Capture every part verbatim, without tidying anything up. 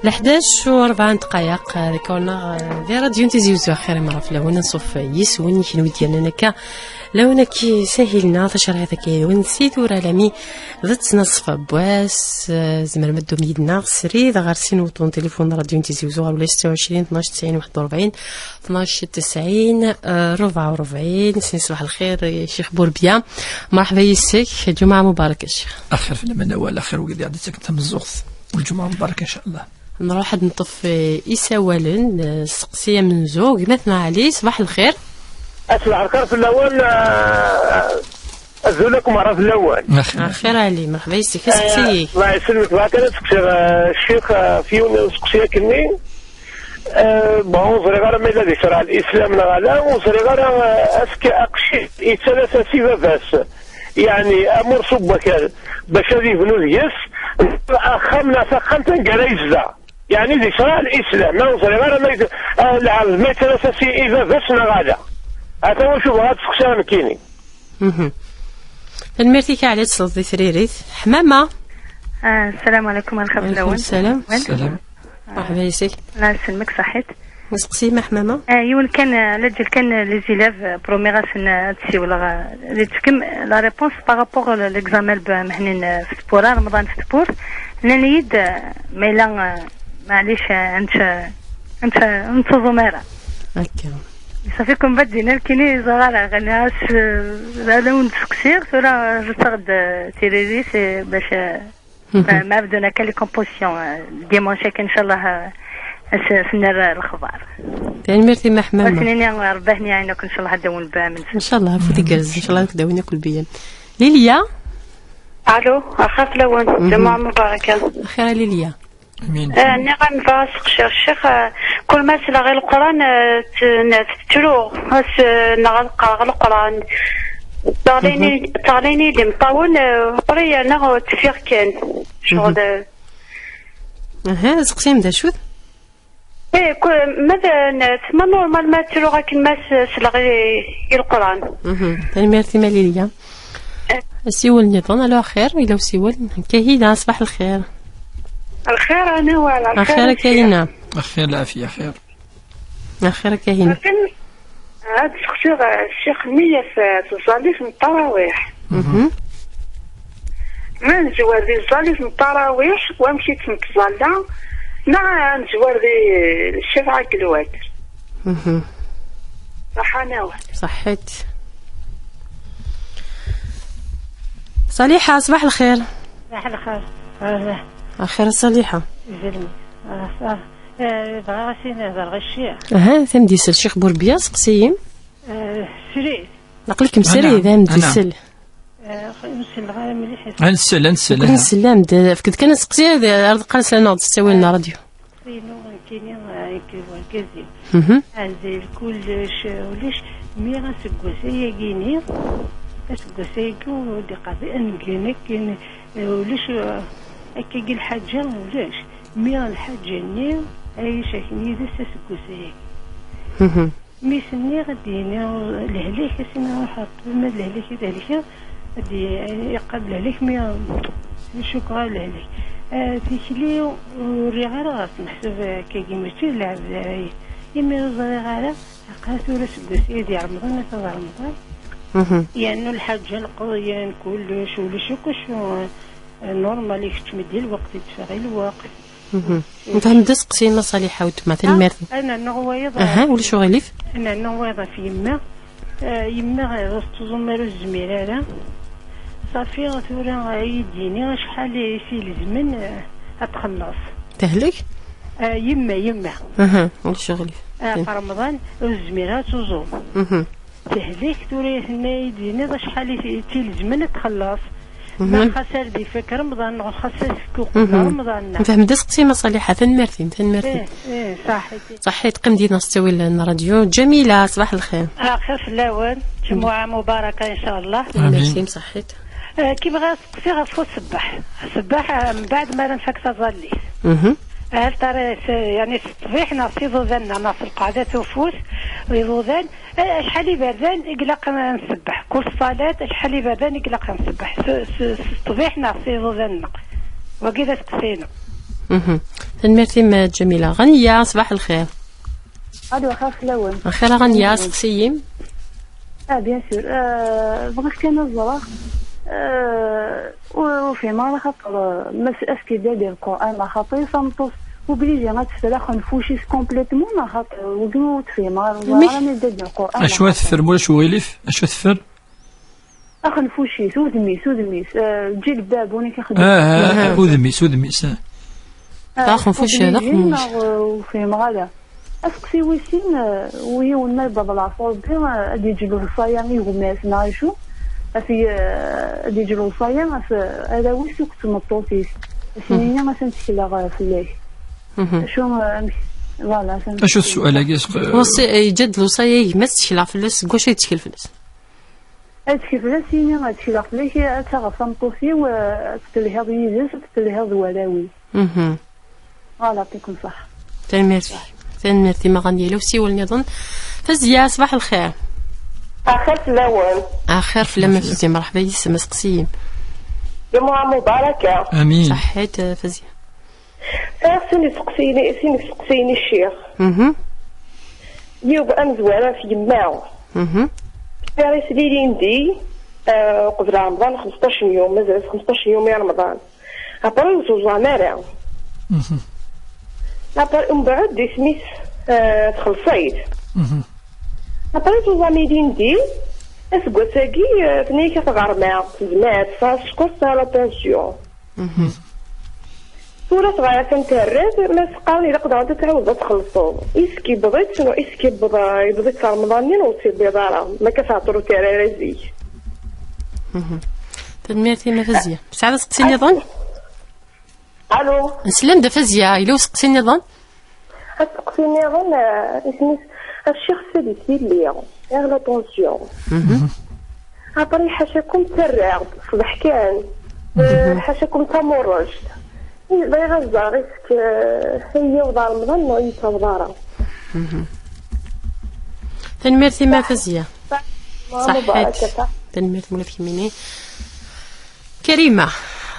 Leḥdac u rebɛa n ddqayeq, eh, deg Corner, eh, di Radio Tizi Uzzu. Axir imra fell-awen, anṣuf yis-wen, kenwi d-yernan akka. Lawan akka sahilna tacerɛit akka yid-wen, si tura alami d ttnaṣfa n wass, eh, tzemrem ad d-tum yid-neɣ srid ɣer sin wuṭṭun n tilifun n Radio Tizi Uzzu ɣer ula setta u ɛecrin, tnac tesɛin, waḥed u rebɛin, tnac tesɛin, eh, rebɛa u rebɛin. Sin ṣbaḥ lxir, eh, Ccix Burbiya. Merḥba yis-k, ǧumuɛa mubaraka, Ccix. Axir fell-am a Nawal, axir wigad i ɣ-d-ittaken tameẓẓuɣt. Lǧumuɛa mubaraka, incallah. Nruḥ ad neṭṭef, eh, isawalen, eh, seqsi amenzu, gma-tneɣ Ɛli, ṣbaḥ lxir. Ṣbaḥ lxir fell-awen, eh, azul akk merra fell-awen. Axir. Axir Ɛli, merḥba yis-k, eh, seqsi-ik. Allah yesselmek, bɣiɣ kan ad seqsiɣ, eh, ccix, eh, f yiwen n useqsi akkenni. Eh, bon, ur ẓriɣ ara ma yella di ccreɛ Lislam neɣ ala, ur ẓriɣ ara, eh, amek aqcic yettalas-as i baba-s, yeɛni amurṣu n wakal, bac ad yebnu deg-s axxam neɣ taxxamt anga ara yezdeɣ. Yeɛni di ccreɛ Lislam, ma ur ẓriɣ ara ma yet-, eh, lɛebd ma yettalas-as i, i baba-s neɣ ala. Ata wacu bɣiɣ ad seqsiɣ nekkini. Mhm. Tanemmirt-ik a Ɛli, ad tesleḍ di tririt. Ḥmama. Ah, السلام عليكم ورحمة الله وعليكم السلام. وبركاته. السلام. مرحبا يسك. الله يسلمك، صحيت. نسقسي ما حمامة؟ آه، يون كان، آه، على جال كان les élèves، آه، برومي غاسن، آه، تسيولا، آه، اللي تكم، آه، la réponse par rapport ل-، l'examen ب-، مهنين، آه، في سبورة، رمضان في سبور. هنا نيد، آه، ما إلا، آه، معليش، آه، أنت، آه، أنت، آه، أنت زميرة. هكا. صافي كون بدينا كيني زغارة، غني هاس، آه، لا، لا، ونسقسي، ثورة رتغد، آه، تيريريس، آه، باش، آه، مهم. ما بدونا كان les compositions، آه، ديمونش هكا إن شاء الله، آه، أس-، سنر الأخبار. تنميرتي ما حمامة. وسنيني ربي هني عينك إن شاء الله هداون بامن. إن شاء الله، فوتي جرز، إن شاء الله تداويني كل بيان. ليليا. ألو، أخاف لون، مهم. جمعة مباركة. أخيرا ليليا. آه، نيغان فاسق شيخ، شيخ، آه، كل ما سلا غير القرآن، آه، ت-، ن-، تتلو، آه، س-، نغلق غير القرآن. تعليني، تعليني دي مطاون، آه، قرية نغو تفيق كان. شغل، آه. أها، سقسيم دا شوت؟ إيه، كل، ماذا ن-، تما نورمال ما تلو غا كل ما س-، سلا غير القرآن. مهم. تنميرتي ماليليا. أسيول نظن، ألو، خير، إلا وسيول. كهيدا، صباح الخير. الخير، أنا ولا الخير، الخير كاينة. الخير، العافية، خير. الخير كاينة. لكن هاد الشخص الشيخ مية في، في الصليب من التراويح. مهم. ما نزوار دي الصليب من التراويح ومشيت نتصلى. لا، نزوار دي الشفعة كالوتر. مهم. صح، أنا واحد. صحيت. صالحة، صباح الخير. صباح الخير. آه. أخيرا صالحة. زلمة. آه، آه. آه، بغا غاسين هذا الغشية. أها، ثم ديسل الشيخ بوربياس، قسيم. آه، سري. نقلك مسري، أنا. ثم ديسل. آه، خ-، نسل غير مليح. نسل، نسل، كل أها. نسل، لا، مد-، فكنت كان نسقسي، هذا أرض قال سنة، تستوي لنا راديو. سينو كيني، آه، يكي ورقازي. مهم. عندي كلش، وليش مي غنسقوسي ياكيني، غنسقوسي ياكي ودي قاضي أنقيني كاين، وليش، آه، أكي الحاجة وليش مي الحاجة ني، أي شاكني ذا سقوسي. مهم. مي سني غادي يني لهليك، سني نروح أطلب ما لهليك إذا هلكا، غادي يقبل عليك مي شكرا لهليك. آه، تيكلي وري غير غاص نحسب كي ماشي لعب داري. يمي ظري غير قالت ولا سدس إيدي رمضان، هذا رمضان. مهم. يعني الحاجة القضية كلش ولش كلش، آه، نورمال يكتم دي الوقت، يدفع غير الوقت. مهم. نفهم دس قسيمة صالحة وتما آه، تنميرت. أنا نغويض. أها، ولش غليف؟ أنا نغويض في يما. آه، يما غير تزمر الزمير هذا. صافي، ثورة يديني شحال يسيل زمن، آه، أتخلص. تهلك؟ آه، يما، يما. أها، ولش غليف؟ آه، في رمضان، الزميرة تزوم. مهم. تهليك ثورة هنا يديني شحال يسيل زمن أتخلص. ما مهم. خسر دي فك رمضان، خسر فك مهم. رمضان. نفهم دس قسيمة صالحة، تنميرتين، تنميرتين. إيه، إيه، صحيت. صحيت، قم دينا نستوي لنا راديو. جميلة، صباح الخير. آه، خير في الأول، جمعة مباركة إن شاء الله. آمين. ميرسي، صحيت. آه، كي بغا سقسي غا فوت الصباح. الصباح، آه، من بعد ما نفك تظلي. مهم. هل ترى س-، يعني الصبيح ناس يضوذن، ناس القعدة وفوت ويضوذن. آه، شحال يبردان يقلق نسبح. كل صلاة شحال يبردان يقلق نسبح. س-، س-، س-، الصبيح ناس يضوذن. وكذا سقسينا. Mhm. Tanemmirt-im, Ǧamila. Ɣanya, ṣbaḥ lxir. Alo, axir fell-awen. Axir a Ɣanya, seqsi-yi. Ah, bien sûr. Euh, bɣiɣ kan ad ẓreɣ, euh, ur, ur fhimeɣ ara xaṭer, euh, ma s-, est-ce que d Lqur'an, neɣ xaṭer tameṭṭut obligé ad teffer axenfuc-is complètement, neɣ xaṭer wigi ur t-fhimeɣ ara, ur ẓriɣ ara ma d Lqur'an, neɣ xaṭer. Acu ad teffer, ma ulac uɣilif? Acu ad teffer? Axenfuc-is, udem-is, udem-is, euh, lǧilbab, win i k-ixeddmen. Ah, ah, ah, udem-is, udem-is, ah. Ah, d axenfuc, d obligé, axenfuc. Neɣ, euh, ur fhimeɣ ara. Aseqsi wis sin, euh, u yiwen ma yewweḍ leɛfu Rebbi, euh, ad yeǧǧ lewṣaya i gma-s neɣ acu? Ad t-, euh, ad yeǧǧ lewṣaya ɣef, euh, arraw-is akked tmeṭṭut-is. Ad s-yini, atan ttekleɣ, euh, fell-ak. Mhm. Acu, euh, amek, voilà, atan. Acu ssuq-agi? Weṣṣi, eh, yeǧǧa-d lewṣaya i gma-s, ttekleɣ fell-as, seg wacu ay yettkel fell-as? Ad tkefl-as, yini ad tkefleɣ fell-ak, ad taɣeḍ tameṭṭut-iw, eh, ad tettelhiḍ yid-s, ad tettelhiḍ d warraw-iw. Mhm. Voilà, يعطيكم الصحة. Tanemmirt. Tanemmirt i Maɣan Yellow. Siwel niḍen. Fazya, ṣbaḥ lxir. Axir fell-awen. Axir fell-am a Fazya, mṛeḥba yis-m, aseqsi-im. Lǧemɛa mubaraka. Amin. Ṣaḥḥit, eh, Fazya. Sɛiɣ sin iseqsiyen, sin iseqsiyen i ccix. Mhm. Yiweb amezwar ɣef yemma. Mhm. Sɛiɣ-is lilindi, eh, qbel Remḍan xemseṭṭac n yum, mazal-as xemseṭṭac n yum i Remḍan. Après ur tuẓam ara. Mhm. Après, umbeɛd isem-is, eh, txelṣ-it. Mhm. Après tuẓam ilindi, aseggas-agi, eh, tenna-yak ad tɣerma, tezmer, tesɛa sskeṛ, tesɛa la tension. Mhm. Tura tebɣa atan terra-d, ma s-qqaren ilaq daɣen ad tɛawdeḍ ad txellṣeḍ. Iskibbeḍ-itt, neɣ iskibbeḍ, yewweḍ-itt Remḍan-nni, neɣ ur tt-yewwiḍ ara, ma akka tɛeṭṭer ur terra ara zik. Mhm. Tanemmirt-im a Fazya. Tesɛiḍ aseqsi nniḍen? Alo. Nsellem-d a Fazya, yella useqsi nniḍen? Aseqsi nniḍen, eh, isem-is, a ccix, sali tilli, iɣ la tension. Mhm. Après, ḥacakum ttarraɣ-d ṣṣbeḥ kan. Mhm. Eh, ḥacakum tamurrejt. Bɣiɣ ad ẓreɣ, est-ce que, eh, ay yiwḍ ɣer Remḍan neɣ ur yettaweḍ ara? Mhm. Tanemmirt-im a Fazya. Ṣaḥḥit. Mubaraka. Tanemmirt mula d kemmini. Karima.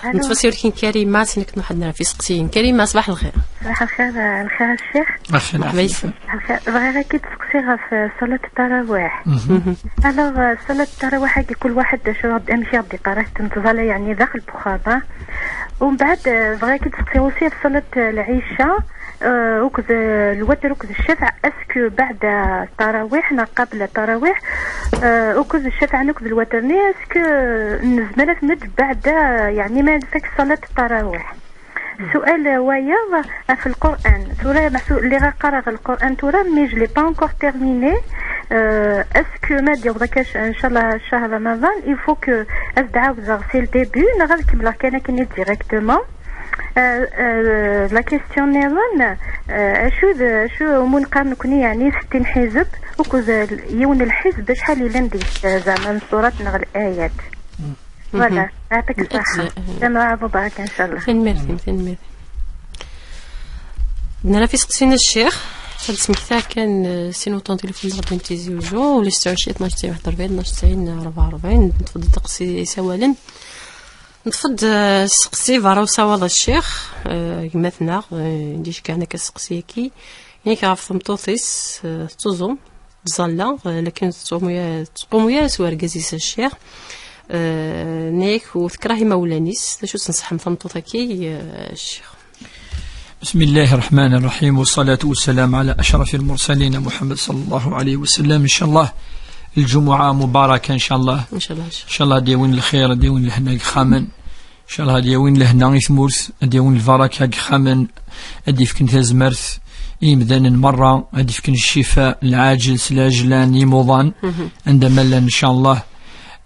Alo. Neṭṭef-as iwelken Karima, sin akken waḥed nra f iseqsiyen. Karima, ṣbaḥ lxir. Ṣbaḥ lxir, eh, lxir a ccix. Lxir, lxir. Lxir. Bɣiɣ ad k-id-seqsiɣ ɣef, eh, ṣalat ttarawiḥ. Mhm. Mhm. Alors, eh, ṣalat ttarawiḥ-agi, kul waḥed d acu, amek i ɣ-d-iqqar, ad tent-tẓala, yeɛni, daxel n uxxam, ah. Umbeɛd, eh, bɣiɣ ad k-id-seqsiɣ aussi ɣef ṣalat, eh, lɛica, eh, akked, eh, lwatr akked ccafeɛ, est-ce que beɛda ttarawiḥ neɣ qabla ttarawiḥ, eh, akked ccafeɛ akked lwatr-nni, est-ce que nezmer ad t-neǧǧ beɛda, yeɛni ma nfak ṣalat ttarawiḥ? Sual wayeḍ ɣef Lqur'an. Tura, meḥsub, lliɣ qqareɣ Lqur'an tura, mais je l'ai pas encore terminé. Euh, est-ce que ma d-yaweḍ akka, ncallah, ccahr Ramadan, il faut que ad d-ɛawdeɣ si le début, neɣ ad kemmleɣ kan akken directement? Euh, euh, la question nniḍen, euh, acu d, acu umi neqqar nekni, yeɛni settin ḥizeb, akked yiwen n lḥizb, acḥal yellan deg-s, zeɛma n ṣṣurat neɣ l-ayat? Voilà, mhm. Yeɛṭik ṣṣeḥḥa. Ajza. Ǧemɛa mubaraka, ncallah. Tanemmirt-im, tanemmirt. Nra f iseqsiyen a ccix, ad d-smektaɣ kan, eh, sin wuṭṭun tilifun n Rebbi n Tizi Uzzu, ula settin u ɛecrin tnac tesɛin waḥed u rebɛin, tnac tesɛin rebɛa u rebɛin, neṭṭef-d ddeqs isawalen. Neṭṭef-d, eh, seqsi berra usawaḍ a ccix, eh, gma-tneɣ, eh, i d-iceggɛen akka seqsi-agi, yak ɣef tmeṭṭut-is, eh, tettuẓum. Tẓalla, eh, lakin tettqumu-, tettqumu-yas s urgaz-is a ccix. Eh, nna-yak ur tekrah imawlan-is. D acu tenṣeḥem tameṭṭut-agi, eh, a ccix? بسم الله الرحمن الرحيم، والصلاة والسلام على أشرف المرسلين محمد صلى الله عليه وسلم. إن شاء الله الجمعة مباركة إن شاء الله. إن شاء الله. إن شاء الله ad d-yawin lxir, ad d-yawin lehna deg yixxamen. Ncallah ad yawin lehna i tmurt, ad yawin lbaraka deg yixxamen, ad d-ifken tazmert i yimdanen merra, ad d-ifken ccifa lɛaǧel s lɛejlan i yimuḍan, mhm, anda ma llan, ncallah,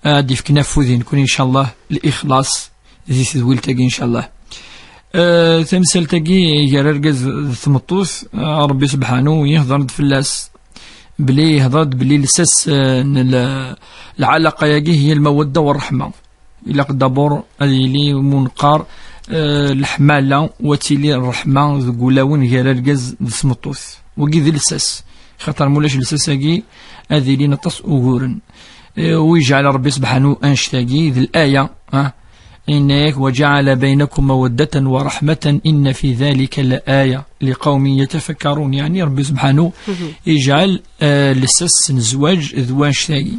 ad d-ifken afud i nekni, ncallah, lixlaṣ di tedwilt-agi, ncallah. Eh, tamsalt-agi gar argaz d tmeṭṭut, eh, Ṛebbi sebḥanu yehder-d fell-as, belli yehder-d belli lsas, eh, n l-, lɛalaqa-agi hiya lmawadda werreḥma. Ilaq d'abord ad yili, mu neqqar, eh, leḥmala, u ad tili ṛṛeḥma deg wulawen gar argaz d tmeṭṭut. Wagi d lsas. Xaṭer ma ulac lsas-agi, ad ilin aṭas uguren. Eh, u yeǧɛel Ṛebbi sebḥanu annect-agi d laya, ah, Yenna-yak: "وجعل بينكم مودة ورحمة إن في ذلك لآية لقوم يتفكرون." Yeɛni Ṛebbi subḥanu ijeɛl, eh, lsas n zzwaǧ d wanect-agi.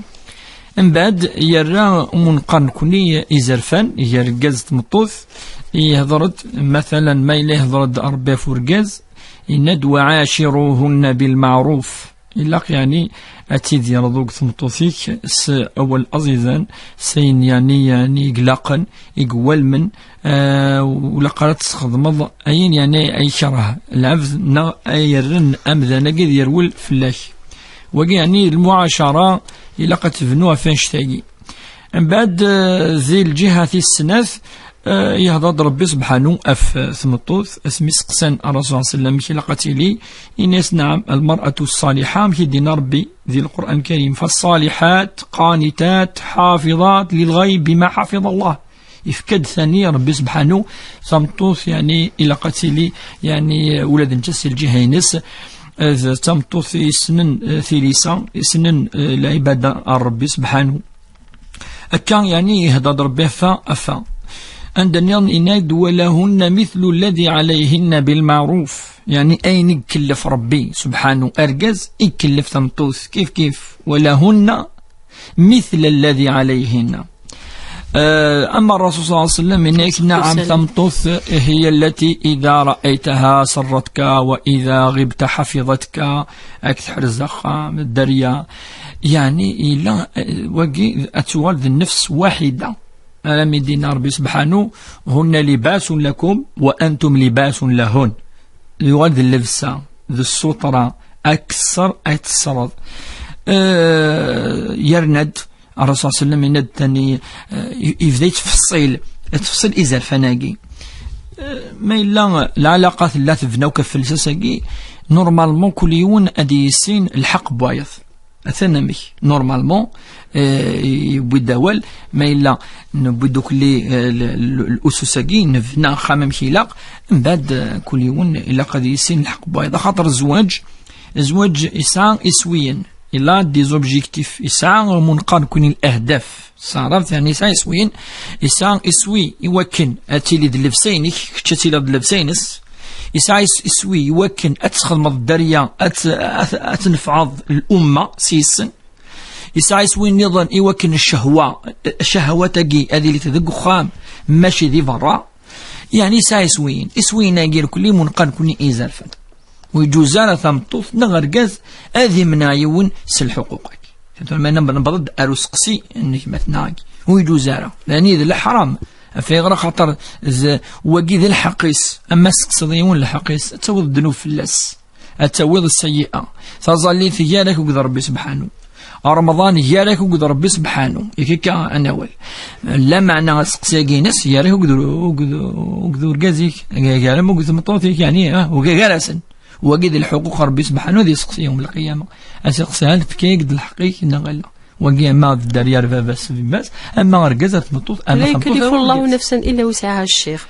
Mbeɛd yerra umenqar nekni izerfan gar lgaz d tmeṭṭut, yehder-d, matalan, ma yella yehder-d Ṛebbi ɣef urgaz, yenna-d: "وعاشروهن بالمعروف." Ilaq, yeɛni, ad tidireḍ akked tmeṭṭut-ik s awal aẓidan, s ayen, yeɛni, yeɛni, i ilaqen, i iwalmen, eh, ur ilaq ara ad tesxedmeḍ ayen, yeɛni, ay ikreh lɛebd neɣ ay irren amdan-agi ad yerwel fell-ak. Wagi, yeɛni, lmuɛacara, ilaq ad tebnu ɣef annect-agi. Mbeɛd, eh, di lǧiha tis snat, eh, yehder-d Ṛebbi subḥanu ɣef, eh, tmeṭṭut, asmi seqsan Ṛṛasul صلى الله عليه وسلم amek ilaq ad tili, yenna-yas: "نعم، المرأة الصالحة", amek i d-yenna Ṛebbi di Lqur'an Lkarim: "فالصالحات قانتات حافظات للغيب بما حفظ الله." Yefka-d tani Ṛebbi subḥanu tameṭṭut, yeɛni, ilaq ad tili, yeɛni, ula d netta si lǧiha-ines, eh, d tameṭṭut yessnen, eh, tilisa, yessnen, eh, lɛibada ar Ṛebbi subḥanu. Akka, yeɛni, ihedder-d Ṛebbi afa, afa. Anda nniḍen yenna-d: "ولهن مثل الذي عليهن بالمعروف." Yeɛni, ayen i ikellef Ṛebbi subḥanu argaz, i ikellef tameṭṭut kif kif. "ولهن مثل الذي عليهن." Eh, ama Ṛṛasul صلى الله عليه وسلم yenna-yak: "نعم, tameṭṭut هي التي إذا رأيتها سرتك وإذا غبت حفظتك." Ad k-teḥrez axxam, dderya. Yeɛni, yella, eh, wagi ad tuɣal d nnefs waḥida. Alammi d-yenna Ṛebbi subḥanu: "هن لباس لكم وأنتم لباس لهن." Yuɣal d llebsa, d ssutra, akessar ay tessreḍ. Eh, yerna-d Ṛṛasul صلى الله عليه وسلم yenna-d tani, eh, yebda yettfeṣṣil, yettfeṣṣil izerfan-agi. Eh, ma yella lɛalaqa tella tebna akk ɣef lsas-agi, normalement kul yiwen ad yissin lḥeqq n wayeḍ. Atan amek, normalement, eh, yewwi-d awal, ma yella newwi-d akk li, eh, l-, l-, lusus-agi, nebna axxam amek ilaq, mbeɛd, eh, kul yiwen ilaq ad yissin lḥeqq n wayeḍ. Axaṭer zzwaǧ, zzwaǧ yesɛa iswiyen, il a des objectifs, yesɛa ayen neqqar nekni l'ahdaf. S taɛrabt, yeɛni, yesɛa iswiyen, yesɛa iswi i wakken ad tili d llebsa-inek, kečč ad tiliḍ d llebsa-ines. Yesɛa is-, iswi i wakken ad tesxedmeḍ dderya, ad t-, ad t-, ad tnefɛeḍ l'umma s yissen. Yesɛa iswi nniḍen i wakken ccehwa, ccehwat-agi ad ilint deg uxxam, mačči di berra. Yeɛni yesɛa iswiyen. Iswiyen-agi irkelli ayen neqqar nekni izerfan. Ur yeǧuz ara tameṭṭut neɣ argaz ad imneɛ yiwen s lḥuquq-agi. Tura ma newweḍ-d ar useqsi n gma-tneɣ-agi, ur yeǧuz ara. Yeɛni d leḥram. Ɣef ayɣer? Axaṭer d wagi d lḥeqq-is. Ama testeqsiḍ yiwen lḥeqq-is, ad tawiḍ ddnub fell-as. Ad tawiḍ sseyyi'a. Taẓallit gar-ak akked Ṛebbi subḥanu. Remḍan gar-ak akked Ṛebbi subḥanu. Yak akka ad nawal. Lameɛna aseqsi-agi-ines gar-ak akked, akked, akked urgaz-ik, gar-am akked tmeṭṭut-ik, yeɛni, ah, gar-asen. Wagi d lḥuquq n Ṛebbi subḥanu, ad iseqsi yawm lqiyama. Ad s-iqsi: "Hal tefka-yak-d lḥeqq-ik neɣ ala?" Wagi ama d dderya ar baba-s, baba-s, ama argaz ar tmeṭṭut, ama لا tameṭṭut يكلف ar الله urgaz. نفسا إلا وسعها الشيخ.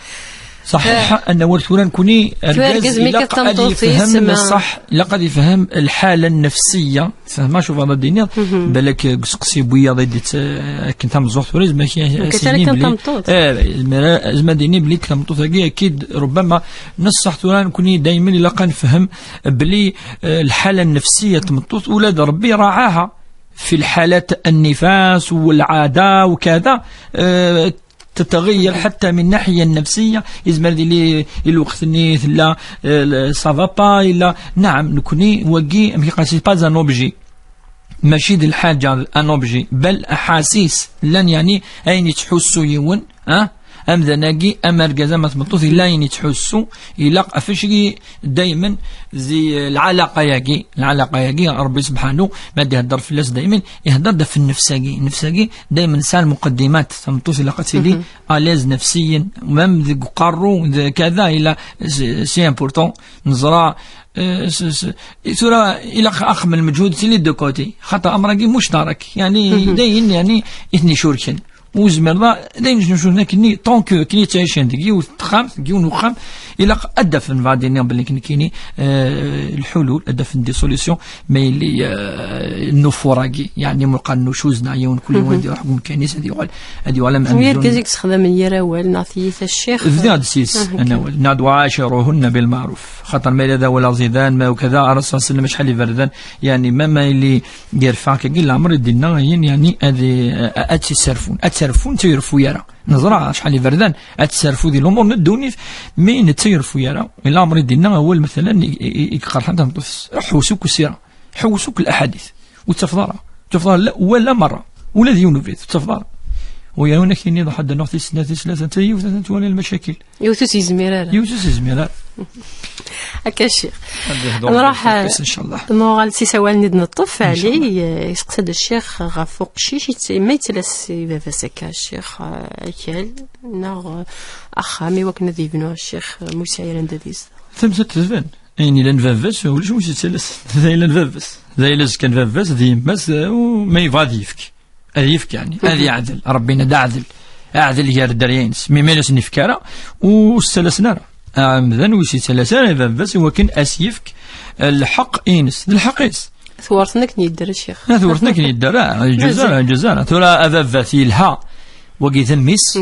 Ṣaḥiḥ, ad nawal tura nekni, argaz argaz mi ilaq ad yefhem, ṣṣeḥ, ilaq ad yefhem lḥala nnefsiya. Tfehmeḍ acu bɣiɣ ad d-iniɣ? Balak deg useqsi n wiyaḍ i d-, akken tameẓẓuɣt tura, yezmer ad k-, ad s-yini belli, eh, yezmer, yezmer ad d-yini belli tameṭṭut-agi akid, rubbama, n ṣṣeḥ tura nekni daymen ilaq ad nefhem belli, eh, lḥala nnefsiya n tmeṭṭut, ula d Ṛebbi raɛaha. في الحالات النفاس والعادة وكذا، آه، تتغير حتى من الناحية النفسية. يزمر دي لي الوقت ني لا، آه، ça va pas، إلا نعم، نكوني وقي، ماشي قاسي، pas un objet. ماشي د الحاجة، un objet، بل أحاسيس. لن، يعني، أين تحسو يون، ها؟ Amdan-agi, ama argaz, ama tmeṭṭut, yella ayen yettḥussu, ilaq ɣef wacu i daymen di lɛalaqa-agi, lɛalaqa-agi, Ṛebbi subḥanu, ma d-ihedder fell-as daymen, ihedder-d ɣef nnefs-agi. Nnefs-agi, daymen tesɛa lmuqaddimat, tameṭṭut ilaq ad tili à l'aise nefsiyen, même deg uqerru, d kada, ila, c'est, c'est important, neẓra, eh, s-, s-, tura ilaq axem lmeǧhud, tili de côté, xaṭer amr-agi muctarak, yani, dayen, yani, i ten-icurken. Ur zmireḍ ara, d ayen jnun akken, tant que akken yettɛicin deg yiwet texxamt, deg yiwen uxxam, ilaq ad d-afen, bɣa ad d-iniɣ belli nekkini, eh, lḥulul, ad d-afen des solutions, ma yelli, eh, nnufur-agi, yeɛni mulqan n ucuz, neɣ yiwen kul yiwen ad iruḥ deg umkan-is, ad yuɣal, ad yuɣal am amzun. Argaz i yessexdamen yir awal, neɣ tiyita ccix. Bdiɣ-d s-yes, anawal. Nɛad وعاشروهن بالمعروف. Xaṭer ma yella d awal aẓidan, ma ukada, ara s-, sellem acḥal iberdan, yeɛni, ma, ma yelli yerfa akkagi, leɛmer i d-inna ayen, yeɛni, ad, ad tt-isserfun. Ad tt-serfun, ur tt-yerfu ara. Neẓra acḥal iberdan, ad tesserfu di lumuṛ n ddunit, mi netta ur yerfu ara. Leɛmer i d-inna awal, matalan, i, i, i iqerḥen tameṭṭut-is. Ḥewwes akk sira. Ḥewwes akk laḥadit. Ur ttafeḍ ara. Ur ttafeḍ ara, la, wala merra. Ula d yiwen ubrid, ur ttafeḍ ara. Uyawen ak-yini ḍaḥ ad d-naɣ tis snat, tis tlata, netta yiwet ad twali lmacakil. Yiwet ur s-yezmir ara. Yiwet ur s-yezmir ara. Akka, ccix. Ad d-ihdur. Nruḥ, ncallah. Nuɣal s isawalen i d-neṭṭef, Ɛli, eh, yesteqsa-d ccix ɣef uqcic, yett-, ma yettlas i baba-s akka, ccix, eh, akal, neɣ, eh, axxam, i wakken ad yebnu ccix, eh, ma ur yesɛi ara anda ad yezdeɣ. Tamsalt tban. Ayen ilan baba-s, ulac wi s-yettalasen. D ayen ilan baba-s. D ayen azekka n baba-s, d yemma-s, eh, u ma yebɣa ad yefk. Ad yefk, yeɛni, ad yeɛdel. Ṛebbi-nneɣ d aɛdel. Aɛdel gar dderya-ines. Mi ma ur asen-yefki ara, ur s-ttalasen ara. Amdan ur s-yettalas ara i baba-s i wakken ad s-yefk, eh, lḥeqq-ines. D lḥeqq-is. Tewret-nni akken yedder, a ccix. Ah, tewret-nni akken yedder, ah, yeǧǧuz ara, yeǧǧuz ara. Tura, a baba-t yelha, wagi d mmi-s,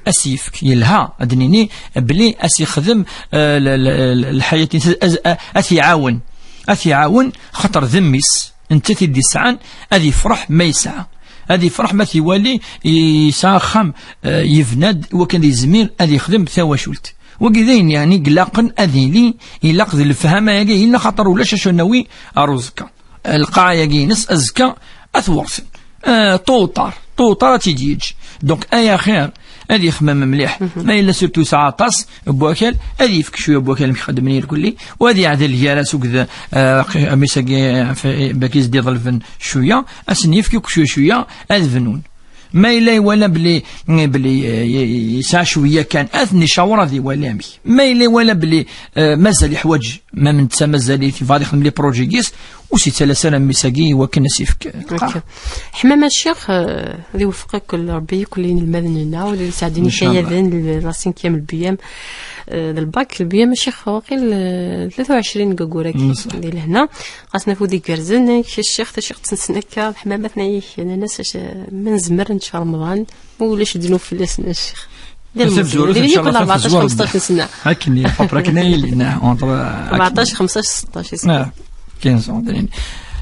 ad s-yefk, yelha, ad d-nini, belli ad s-yexdem, eh, l-, l-, l-, lḥayat-ines, ad, ad, ad t-iɛawen. Ad t-iɛawen, xaṭer d mmi-s. Netta i d-yesɛan, ad yefreḥ ma yesɛa. Ad yefreḥ ma t-iwali yesɛa axxam, eh, yebna-d, wakken ad yezmir ad yexdem tawacult. Wagi d ayen, yeɛni, ilaqen ad yili, ilaq d lefhama-agi, yella xaṭer ulac acu nawi ar uẓekka. Lqaɛa-agi-ines azekka ad t-wersen. Eh, tôt ou tard, tôt ou tard ad t-id-yeǧǧ. Donc, ay axir, ad yexmem mliḥ. Ma yella surtout yesɛa aṭas n wakal, ad yefk cwiya n wakal amek xeddmen irkelli, u ad yeɛdel gar-as akked, eh, mmi-s-agi, eh, f-, baki i s-d-iḍelben cwiya, ad sen-yefk akk cwiya, cwiya, ad bnun. Ma yella iwala belli, belli, eh, yesɛa cwiya kan, ad ten-icawer ad iwali amek. Ma yella iwala belli, eh, mazal yeḥwaǧ, ma netta mazal-it yebɣa ad ixdem les projets-is, ur s-yettalas ara mmi-s-agi i wakken ad s-yefk lqaɛa. Ok. Ḥemmama ccix, eh, ad iweffeq akk Ṛebbi, akk inelmaden-nneɣ, u ad sɛeddin ikayaden, la cinquième, le B M, eh, d lbak, le B M a ccix, waqil, eh, tlata u ɛecrin deg waggur-agi, di lehna. Ɣas nafud igerrzen, nekk ccix, taciqt-nsen akka, ḥemmama tnayik, nnan-as, ma nezmer nečč Remḍan, ma ulac ddnub fell-asen, a ccix. Tamezwarut, ncallah, rbeɛṭac, xmesṭac n sna. Akken i, entre, rbeɛṭac, xmesṭac, seṭṭac i sna. Ah, quinze ans, d ayen.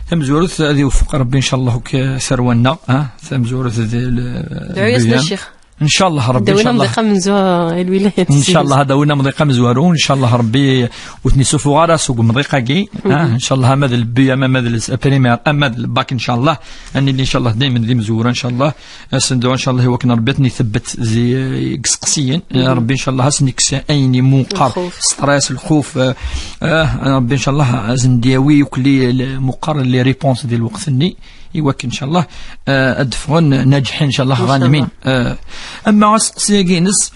Tamezwarut, ad iweffeq Ṛebbi, ncallah, akk tarwa-nneɣ, ah, tamezwarut d l-, dɛu-yas, a ccix. Ncallah, Ṛebbi, ncallah. Ad d-awin amḍiq amezwaru i lwilayat. Ncallah, ad d-awin amḍiq amezwaru, ncallah, Ṛebbi ur ten-isufuɣ ara seg umḍiq-agi, ah, ncallah, ama d lebbi, ama d l-, primaire, ama d lbak, ncallah. Ad nili, ncallah, daymen d imezwura, ncallah. Ad sen-dɛu, ncallah, i wakken Ṛebbi ad ten-itebbet di, deg iseqsiyen. Ṛebbi, ncallah, ad sen-ikkes ayen imuqar, stress, lxuf, eh, eh, Ṛebbi, ncallah, ad sen-d-yawi akk li, li muqar, les réponses di lweqt-nni, i wakken, ncallah, eh, ad d-ffɣen naǧiḥin, ncallah, ɣanimin. Eh, ama aseqsi-agi-ines,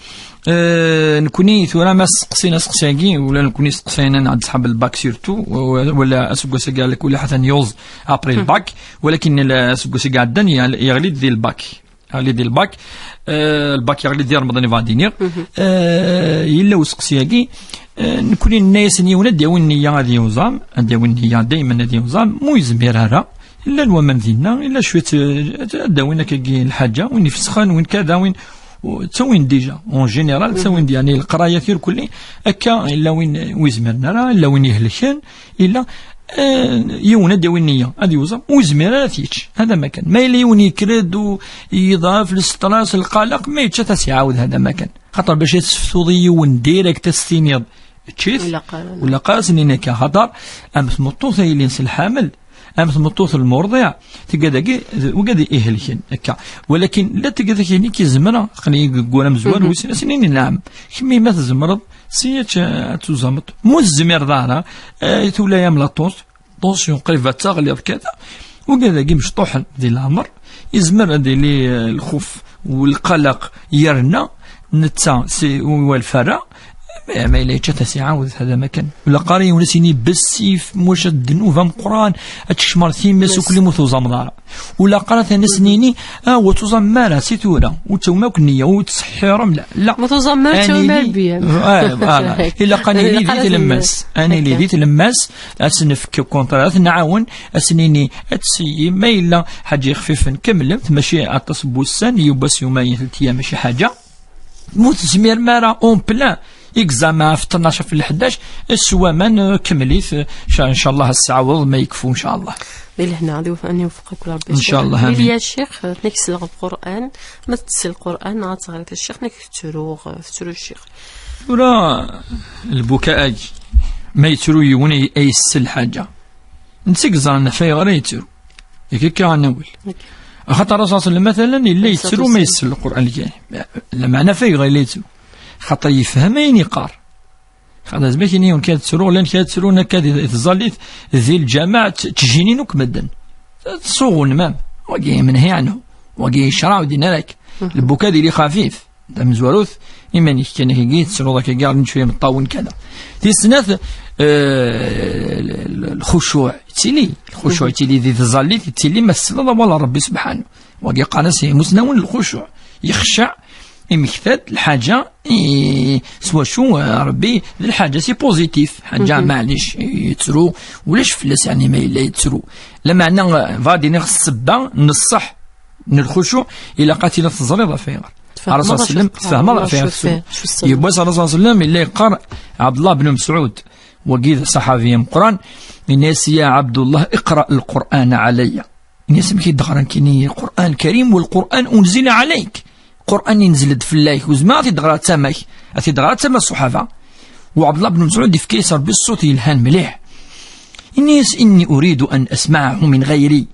eh, nekni tura ma seqsin aseqsi-agi, ula nekni seqsayen ad nɛeddi ṣḥab lbak surtout, wala aseggas-agi ala kulli ḥatan yuẓ après lbak, walakin aseggas-agi iɛeddan yeɣli-d di lbak. Yeɣli di lbak, eh, lbak yeɣli di Remḍan, i bɣa ad d-iniɣ. Eh, yella useqsi-agi, eh, nekni nenna-yasen yiwen ad d-yawi nniya ad yuẓam, ad d-yawi nniya daymen ad yuẓam, mu yezmir ara, llan waman dinna, yella cwiṭ, eh, ad d-awin akkagi lḥaǧa, win ifesxen, win kada, win, ttawin déjà, en général, ttawin-d, yeɛni, leqraya tirkelli, akka, yella win ur yezmiren ara, yella win ihelken, Yella, eh, yiwen ad d-yawi nniya, ad yuẓam, ur yezmir ara ad t-yečč. Hada ma kan. Ma yella yiwen yekker-d u yeḍɛef, le stress, lqalaq, ma yečča-t ad s-iɛawed, hada ma kan. Xaṭer bac ad tesftuḍ i yiwen direct, ad s-tiniḍ, ečč-it, ilaq ara, ur ilaq ara ad s-nini akka. Xaṭer am tmeṭṭut ay yellin s lḥamel, am tmeṭṭut lmurḍiɛ, tigad-agi, d wigad ihelken, akka. Walakin la tigad-agi-inek izemreɣ, aql-iyi deg wur amezwaru, wis sin, ad s-nini, naɛam, kemmi ma tzemreḍ, si ad, ad tuẓameḍ. Mu tezmireḍ ara, eh, tula-yam la tension, tension qrib ad taɣliḍ kada. Wigad-agi mecṭuḥen di leɛmer, yezmer ad yili, eh, lxuf u lqalaq yerna netta si u lferra, Eh, ma yella yečča-t, ad s-iɛawed, hada ma kan. Ula qqar yiwen ad s-yini bessif, muca ddnub ameqqran, ad tecmer times, ukli mu tuẓameḍ ara. Ula qqar ad as-nini, ah, ur tuẓamem ara, si tura, ur tawim akk nniya, ur tettseḥḥirem, la, la. Ma tuẓamem ara, ad tawim ara biyam. Ah, voilà. Ilaq ad nili di tlemmast. Ad nili di tlemmast, ad s-nefk contrat, ad t-nɛawen, ad s-nini, ad tseyyi, ma yella ḥaǧa ixfifen, kemmlemt, mačči aṭas n wussan, yiwwas yumayen, telt ayyam, mačči ḥaǧa. Mu tezmirem ara, en plein examen ɣef tnac ɣef lḥdac, s waman, eh, kemmel-it, eh, ca-, ncallah ad s-tɛawdeḍ ma yekfu, ncallah. Di lehna, ad iwef-, ad iwefqek Rebbi. Ncallah, amin. Lili a ccix, eh, nekk sleɣ Lqur'an, ma tettess Lqur'an, neɣ ad teɣriḍ a ccix, nekk tettruɣ, eh, tettru ccix. Tura, lbuka-agi, ma yettru yiwen ay, ay yessel ḥaǧa. Netta i yeẓran ɣef ayɣer ay yettru. Yak akka ad nawel. Axaṭer Rasul sallam, matalan, yella yettru ma yessel Lqur'an Lkarim. Lameɛna ɣef ayɣer yella yettru? Xaṭer yefhem ayen yeqqar. Xaṭer zma kini yiwen kan tettru, llan kra ttrun akka di, di tẓallit, di lǧameɛ, tt-, ttjinin akk medden. Tsuɣun, mam. Wagi menhi anhu. Wagi yecraɛ ur din ara akka. Lbuka ad yili xafif. D amezwarut, iman-ik kan akkagi, tettruḍ akkagi, ɣer n cwiya meṭṭawen kada. Tis snat, eh, l-, l-, lxucuɛ, yettili, lxucuɛ yettili di tẓallit, yettili ma tesliḍ awal n Rebbi subḥanu. Wagi qqaren-as imusnawen lxucuɛ, yexceɛ, imekta-d lḥaǧa, i, s wacu, eh, Rebbi d lḥaǧa, si positif, ḥaǧa, maɛlic, yettru, ulac fell-as, yeɛni, ma yella yettru. Lameɛna, eh, bɣa ad iniɣ ssebba n ṣṣeḥ n lxucuɛ, ilaq ad tiliḍ teẓriḍ ɣef ayɣer. Tfehmeḍ Ṛṛasul acu sallam, teqqareḍ, tfehmeḍ ɣef acu ayɣer tettru. Tfehmeḍ. Yiwwas Ṛṛasul sallam, yella yeqqar, Ɛebdullah ben Mesɛud, wagi d ṣaḥabi ameqqran, yenna-yas: "Ya Ɛebdullah, iqra Lqur'an ɛalayya." Yenna-yas: "Amek i d-ɣran kini Lqur'an Karim, wa Lqur'an unzila ɛalayk?" Qur'an inzel-d fell-ak, ur zmireɣ ad t-id-ɣreɣ d tama-k, ad t-id-ɣreɣ d tama n ṣṣuḥaba. U Ɛebdullah ben Mesɛud yefka-yas Ṛebbi ṣṣut yelhan mliḥ. Ini-as: "Inni uridu an asma'ahu min ɣayri."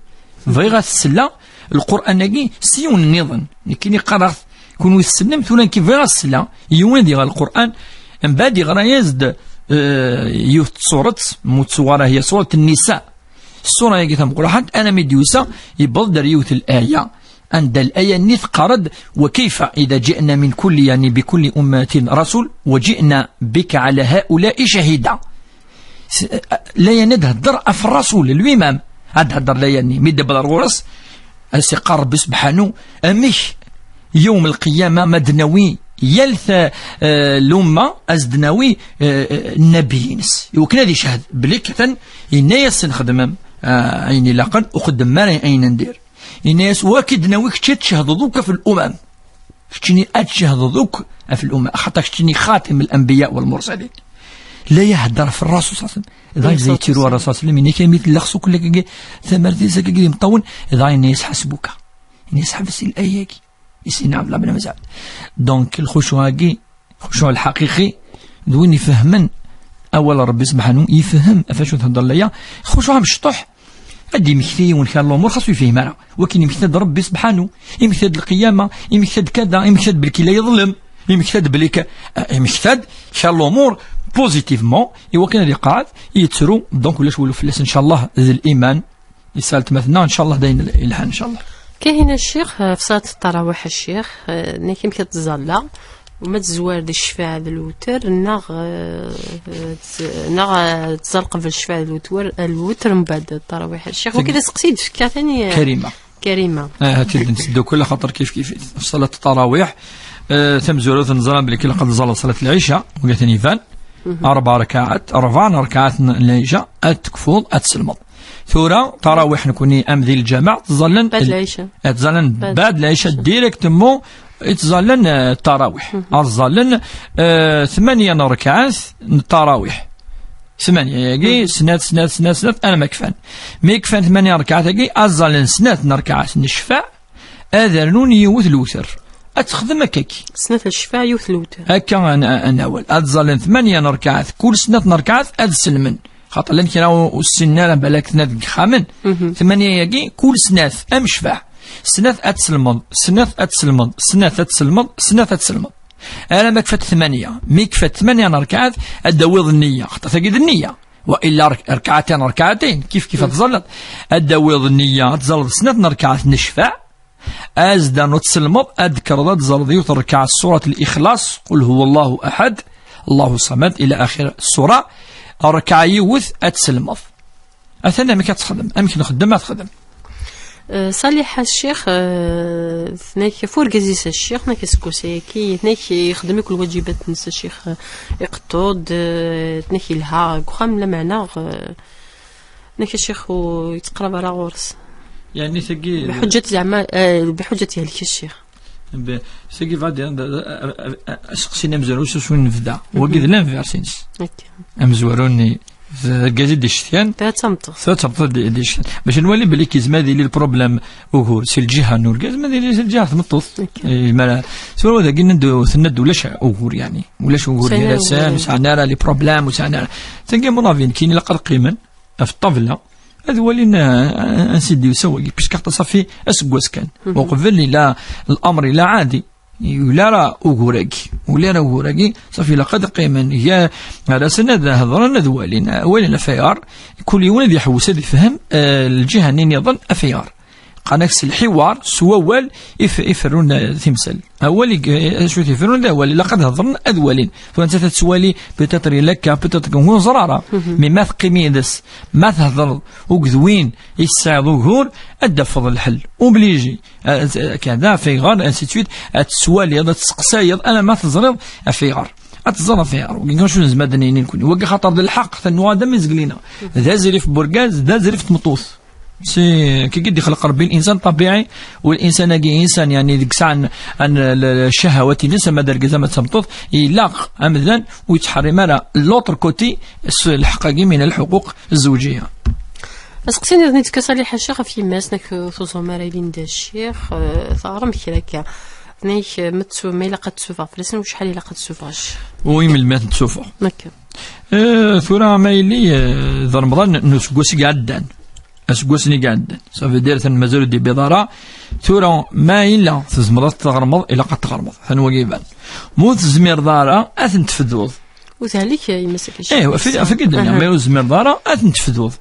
Bɣiɣ ad t-selleɣ Lqur'an-agi s yiwen nniḍen. Nekkini qqareɣ-t, kunwi tsellem, tura nekki bɣiɣ ad t-selleɣ. Yiwen ad iɣer Lqur'an, mbeɛd iɣra-yas-d, eh, yiwet n tsuret, mu tsuɣara hiya suret Nnisa. Ṣṣura-agi tameqqrant, armi d-yusa, yewweḍ-d ar yiwet n laya. Anda laya-nni teqqar-d: "Wa kayfa idha ji'na min kulli, yani bi kulli ummatin rasul, wa ji'na bika ala haula'i shahida." S-, laya-nni ad d-hedder ɣef Rasul, lui-même, ad d-hedder laya-nni. Mi d-iwweḍ ar ɣur-s, ad s-iqqar Rebbi subḥanu, amek yawm lqiyama ma d-nawi yal ta-, eh, lumma, ad s-d-nawi, eh, eh, nnabi-ines. Iwakken ad icehhed belli katan yenna-yasen: "Xedmem, eh, ayen ilaqen, ur xeddmem ara ayen n dir." Yenna-yas: "Wa ki d-nawi kečč ad tcehdeḍ akk ɣef lumam." Keččini ad tcehdeḍ akk ɣef lumam. Axaṭer keččini xatim l-anbiya wal mursalin. La ihedder ɣef Rasul sallallahu alayhi wa sallam. Dɣa yebda yettiru Rasul sallallahu alayhi wa sallam, yenna-k: "Ami tella xsuk lak-agi, tamart-is akkagi d imeṭṭawen." Dɣa yenna-yas: "Ḥasbuka." Yenna-yas: "Ḥbes laya-agi." Isina Ɛebdullah ben Mesɛud. Donc, lxucuɛ-agi, lxucuɛ lḥaqiqi, d win ifehmen awal n Rebbi subḥanu, yefhem ɣef acu thedder laya. Lxucuɛ amecṭuḥ, ad d-imekti yiwen kra n lumuṛ, xas ur yefhim ara. Wakin imekta-d Rebbi subḥanu, imekta-d lqiyama, imekta-d kada, imekta-d belki la yeḍlem, imekta-d belki, eh, imekta-d kra n lumuṛ positivement, iwakken ad iqeɛɛed, yettru, donc ulac walu fell-as, ncallah, d liman. Yesɛa letma-tneɣ, ncallah, d ayen yelhan, ncallah. Kahina ccix, ɣef ṣṣalat ṭṭarawiḥ a ccix, eh, nekk amek ad tẓalla, u ma tezwar di ccfaɛ d lewter, neɣ, eh, eh, neɣ, eh, tẓall qbel ccfaɛ d lewter, lewter mbeɛd ṭṭarawiḥ a ccix. Wagi d aseqsi i d-tefka tani, eh, Karima. Karima. Ah, ha-tt-id netteddukel, axaṭer kif kif. Ɣef ṣṣalat ṭṭarawiḥ, eh, tamezwarut neẓra belli ilaq ad tẓalleḍ ṣṣalat lɛica, wagi tani iban. Rebɛa rkaɛat, rebɛa n rkaɛat n lɛica, ad tekfuḍ, ad tselmeḍ. Tura, ṭarawiḥ nekni am di lǧameɛ, ttẓallen, eh, ttẓallen baɛd lɛica, directement, i ttẓallen, eh, ṭarawiḥ. Ad ẓallen, eh, tmanya n rkaɛat n ṭarawiḥ. Tmanya-agi, snat, snat, snat, snat, arma kfan. Mi kfan tmanya n rkaɛat-agi, ad ẓallen snat n rkaɛat n ccfaɛ, ad rnun yiwet lewter. Ad texdem akkaki. Snat n ccfaɛ, yiwet lewter. Akka an-, an-, ad nawel. Ad ẓallen tmanya n rkaɛat, kul snat n rkaɛat ad selmen. Xaṭer llan kra ur, ur ssinen ara, balak tnat deg yexxamen. Tmanya-agi, kul snat, am ccfaɛ. Snat ad tselmeḍ, snat ad tselmeḍ, snat ad tselmeḍ, snat ad tselmeḍ. Arma kfat tmanya. Mi kfat tmanya n rkaɛat, ad d-tawiḍ nniya. Xaṭer tagi d nniya. Wa illa rk-, rkaɛatin, rkaɛatin, kif kif ad tẓalleḍ. Ad d-tawiḍ nniya, ad tẓalleḍ snat n rkaɛat n ccfaɛ. Ad s-d-ternuḍ tselmeḍ, ad d-tekkreḍ ad tẓalleḍ yiwet n rkaɛa s surat Lixlaṣ, qul huwa Allahu aḥad, Allahu Samad, ila axir ssura, rrekɛa yiwet ad tselmeḍ. Atan amek ad texdem, amek nxeddem ad texdem. Eh, Saliḥa Ccix, eh, tnak f urgaz-is a Ccix, tnak aseggas-agi, tnak ixdem akk lwaǧibat-nnes a Ccix, eh, iqeṭṭu-d, eh, tnak yelha deg uxxam, lameɛna, eh, tnak a Ccix ur yettqerrab ara ɣur-s. Yeɛni tagi biḥuǧǧat zeɛma, eh, biḥuǧǧat yehlek a Ccix. Be-, tagi bɣa d-, d-, d-, aseqsi n amezwaru s uswin nebda. Wagi d l'inverse-ines. Amezwaru-nni d argaz i d-icetkan. Ta d tameṭṭut. Ta d tameṭṭut i d-icetkan. Bac nwali belli kizma ad yili lproblem ugur si lǧiha n urgaz, ma ad yili si lǧiha n tmeṭṭut. Eh, mara, tura dagi nenna-d, tenna-d ulac ugur, yeɛni. Ulac ugur gar-asen, ur sɛan ara les problèmes, ur sɛan ara. Tagi, mon avis, nekkini ilaq ad qqimen ɣef ṭṭabla, ad walin, eh, ansi d-yusa wagi, puisque aṭas safi aseggas kan. Uqbel ila l'amr ila ɛadi. Ula ara ugur-agi, ula ara ugur-agi, safi ilaq ad qqimen gar-asen, ad hedren, ad walin, walin afayar, kul yiwen ad iḥewwes ad ifhem, eh, lǧiha-nni niḍen afayar. Qqaren-ak s lḥiwar, s wawal, i f-, i ferrun, eh, timsal. Awal i, eh, acu i t-iferrun d awal, ilaq ad hedren, ad walin. Tura nettat ad tettwali, peut-être yella akka, peut-être ur neẓri ara. Mais ma teqqim yid-s, ma thedreḍ akked win i tesɛiḍ ugur, ad d-tafeḍ lḥel. Obligé. Eh, kada, afayɣer, ainsi de suite, ad tettwaliḍ, ad tesseqsayeḍ, alamma teẓriḍ afayɣer. Ad teẓreḍ afayɣer. Wagi acu nezmer ad d-nini nekni. Wagi xaṭer d lḥeqq, tannuɣ ad am-izgel-ina. D azrif n urgaz, d azrif n tmeṭṭut. Si, kiki d-ixleq Rebbi l'insan ṭabiɛi, u l'insan-agi insan, yeɛni, deg sɛan, an, l-, l-, ccahawat-ines, ama d argaz, ama d tameṭṭut, ilaq amdan ur yettḥerrim ara l'autre côté, s lḥeqq-agi min lḥuquq zzewǧiya. Aseqsi nniḍen i d-tekka Saliḥa Ccix ɣef yemma-s, nek tuẓum ara ilin d Ccix, eh, teɣrem kra akka. Nek, eh, ma tsu-, ma ilaq ad tsuffeɣ fell-asen, u acḥal ilaq ad tsuffeɣ a Ccix? U i melmi ad ten-tsuffeɣ? Akka. Eh, tura ma yili, eh, d Remḍan n useggas i iɛeddan. Aseggas-nni i iɛeddan. Ça veut dire, ten mazal ur d-yewwiḍ ara. Tura, ma yella tzemreḍ ad tɣermeḍ, ilaq ad tɣermeḍ. Atan wagi iban. Ma ur tezmireḍ ara, ad ten-tefduḍ. Ur tehlek yemma-s akka. Eh, afid, afid i d-nniɣ, ma ur tezmireḍ ara, ad ten-tefduḍ.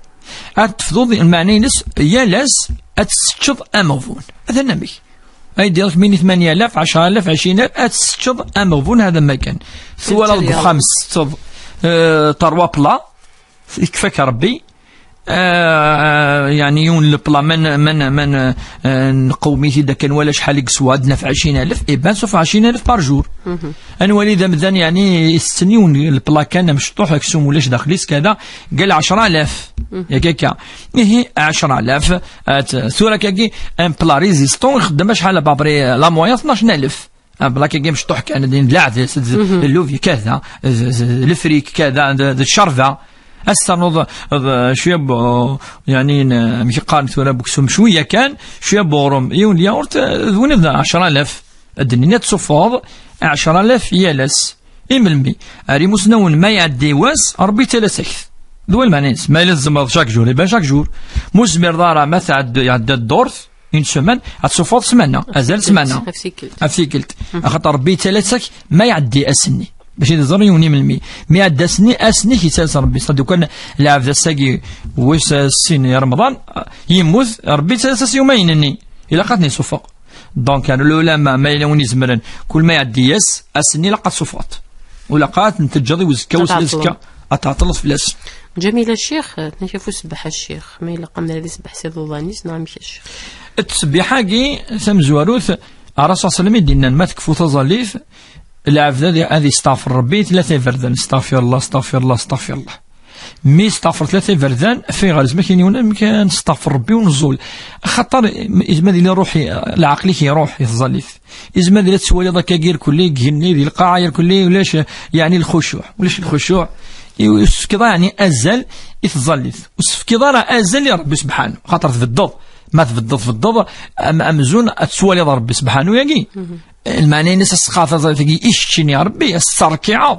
Ad tefduḍ, lmeɛna-ines, yal ass ad tesseččeḍ ameɣbun. Atan amek. Ay d-iɣ min i tmanya alaf, ɛecra alaf, ɛecrin alaf, ad tesseččeḍ ameɣbun, hada ma kan. Twalaḍ deg uxxam tsetteḍ, eh, trois plats, ikfa-k Rebbi, eh, yeɛni yiwen le plat, man, man, man, eh, nqewm-it-id akken wala acḥal i yeswa, ad naf ɛecrin alaf, eh ben, sauf ɛecrin alaf par jour. Ad nwali d amdan, yeɛni, isetten yiwen le plat kan, amecṭuḥ, aksum ulac daxel-is, kada, qal ɛecra alaf. Yak akka. Ihi, ɛecra alaf, at, tura kagi, un plat résistant, ixeddem acḥal, à peu près, la moyenne, tnac alaf. Un plat kagi mecṭuḥ kan, din d leɛdes, d, d llubi, kada, d, d, d lefrik, kada, d, d ccerba. Ad s-ternuḍ, d, cwiya bu-, yeɛni, n-, amek i qqaren tura, bu uksum, cwiya kan, cwiya n uɣrum, yiwen n lyaurt, d win d ɛecra alaf. Ad d-nini ad tsuffɣeḍ ɛecra alaf yal ass. I melmi? Ar imusnawen ma iɛeddi wass, Rebbi yettalas-ak-t. D wa lmeɛna-ines. Ma yella tzemreḍ chaque jour, iban chaque jour. Ma ur tezmireḍ ara, ma tɛeddi, iɛedda ddurt, une semaine, ad tsuffɣeḍ ssmana, azal ssmana. Ɣef tikkelt. Ɣef tikkelt. Axaṭer Rebbi yettalas-ak ma iɛeddi ass-nni. Bac i d-iẓri yiwen i melmi. Mi iɛedda ass-nni, ass-nni i k-yettalas Rebbi. Ṣaddu kan lɛebd ass-agi, wis, eh, sin i Remḍan, yemmut, Rebbi yettalas-as yumayen-nni. Ilaq ad ten-isuffeɣ. Donc, ar lulama, ma yella win izemren, kul ma iɛeddi ass, ass-nni ilaq ad suffɣeḍ. Ur ilaq ad ten-teǧǧeḍ i uzekka, wis azekka, ad tɛeṭṭleḍ fell-as. Ǧamila Ccix, tnak ɣef usebbeḥ a Ccix, ma ilaq ad nrad isebbeḥ s iḍudan-is, neɣ amek a Ccix? Ttesbiḥ-agi tamezwarut, Ṛṛasul ṣalla Llahu ɛalayhi wa sallam i d-yennan, ma tekfu taẓallit, lɛebd ad, ad isteɣfer Ṛebbi tlata iberdan, astaɣfirullah, astaɣfirullah, astaɣfirullah. Mi yesteɣfer tlata iberdan, ɣef ayɣer izmer kan yiwen amek ad nesteɣfer Ṛebbi u neẓẓul. Axaṭer izmer ad yili ṛṛuḥ, leɛqel-ik iṛuḥ i tẓallit. Izmer ad yili ad twaliḍ akka irkelli deg igenni, di lqaɛa irkelli, ulac, yeɛni lxucuɛ. Ulac lxucuɛ, ur s-tefkiḍ ara, yeɛni, azal i tẓallit. Ur s-tefkiḍ ara azal i Ṛebbi sebḥanu, axaṭer tbeddeḍ. Ma tbeddeḍ, tbeddeḍ, am-, amzun ad twaliḍ Ṛebbi sebḥanu yagi. Lmeɛna-ines ad s-teqqareḍ taẓallit-agi i keččini a Ṛebbi, ad s-terkiɛeḍ,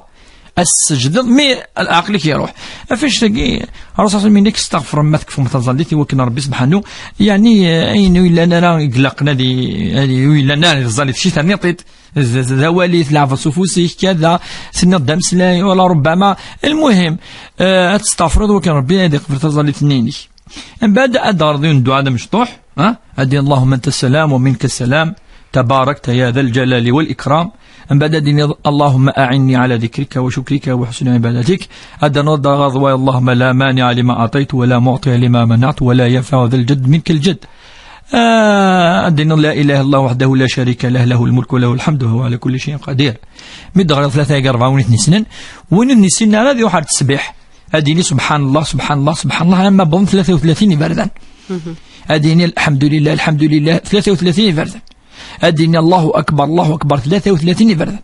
ad s-tseǧdeḍ, mi leɛqel-ik iṛuḥ. Ɣef annect-agi, Ṛṛasul ṣalla Llahu ɛalayhi wa sallam yenna-k steɣfrem ma tekfum taẓallit i wakken Ṛebbi sebḥanu, yeɛni, eh, ayen ur yellan ara i ilaqen ad i-, ad i-, ur yellan ara di tẓallit, kečč terniḍ-t-id, d, d, d awal-it, tleɛbeḍ s ufus-ik, kada, tenniḍ-d ameslay, wala rubbama. Lmuhim, eh, ad testeɣfreḍ i wakken Ṛebbi ad iqbel taẓallit-nni-inek. Mbeɛd ad d-ɣreḍ yiwen dduɛa d amecṭuḥ, ha? Ad d-tiniḍ: اللهم أنت السلام ومنك السلام، تباركت يا ذا الجلال والإكرام. من بعد الدين، اللهم أعني على ذكرك وشكرك وحسن عبادتك. هذا نرد غضوة، اللهم لا مانع لما أعطيت ولا معطي لما منعت ولا ينفع ذا الجد منك الجد. آه، الدين لا إله إلا الله وحده لا شريك له، له الملك وله الحمد وهو على كل شيء قدير. مد غير ثلاثة يا أربعة ونيت نسنن. وين نسنن هذا يوحد التسبيح. أديني سبحان الله، سبحان الله، سبحان الله، أما بظن ثلاثة وثلاثين يبردان. أديني الحمد لله، الحمد لله، ثلاثة وثلاثين يبردان. أديني الله أكبر، الله أكبر، ثلاثة وثلاثين يبردان.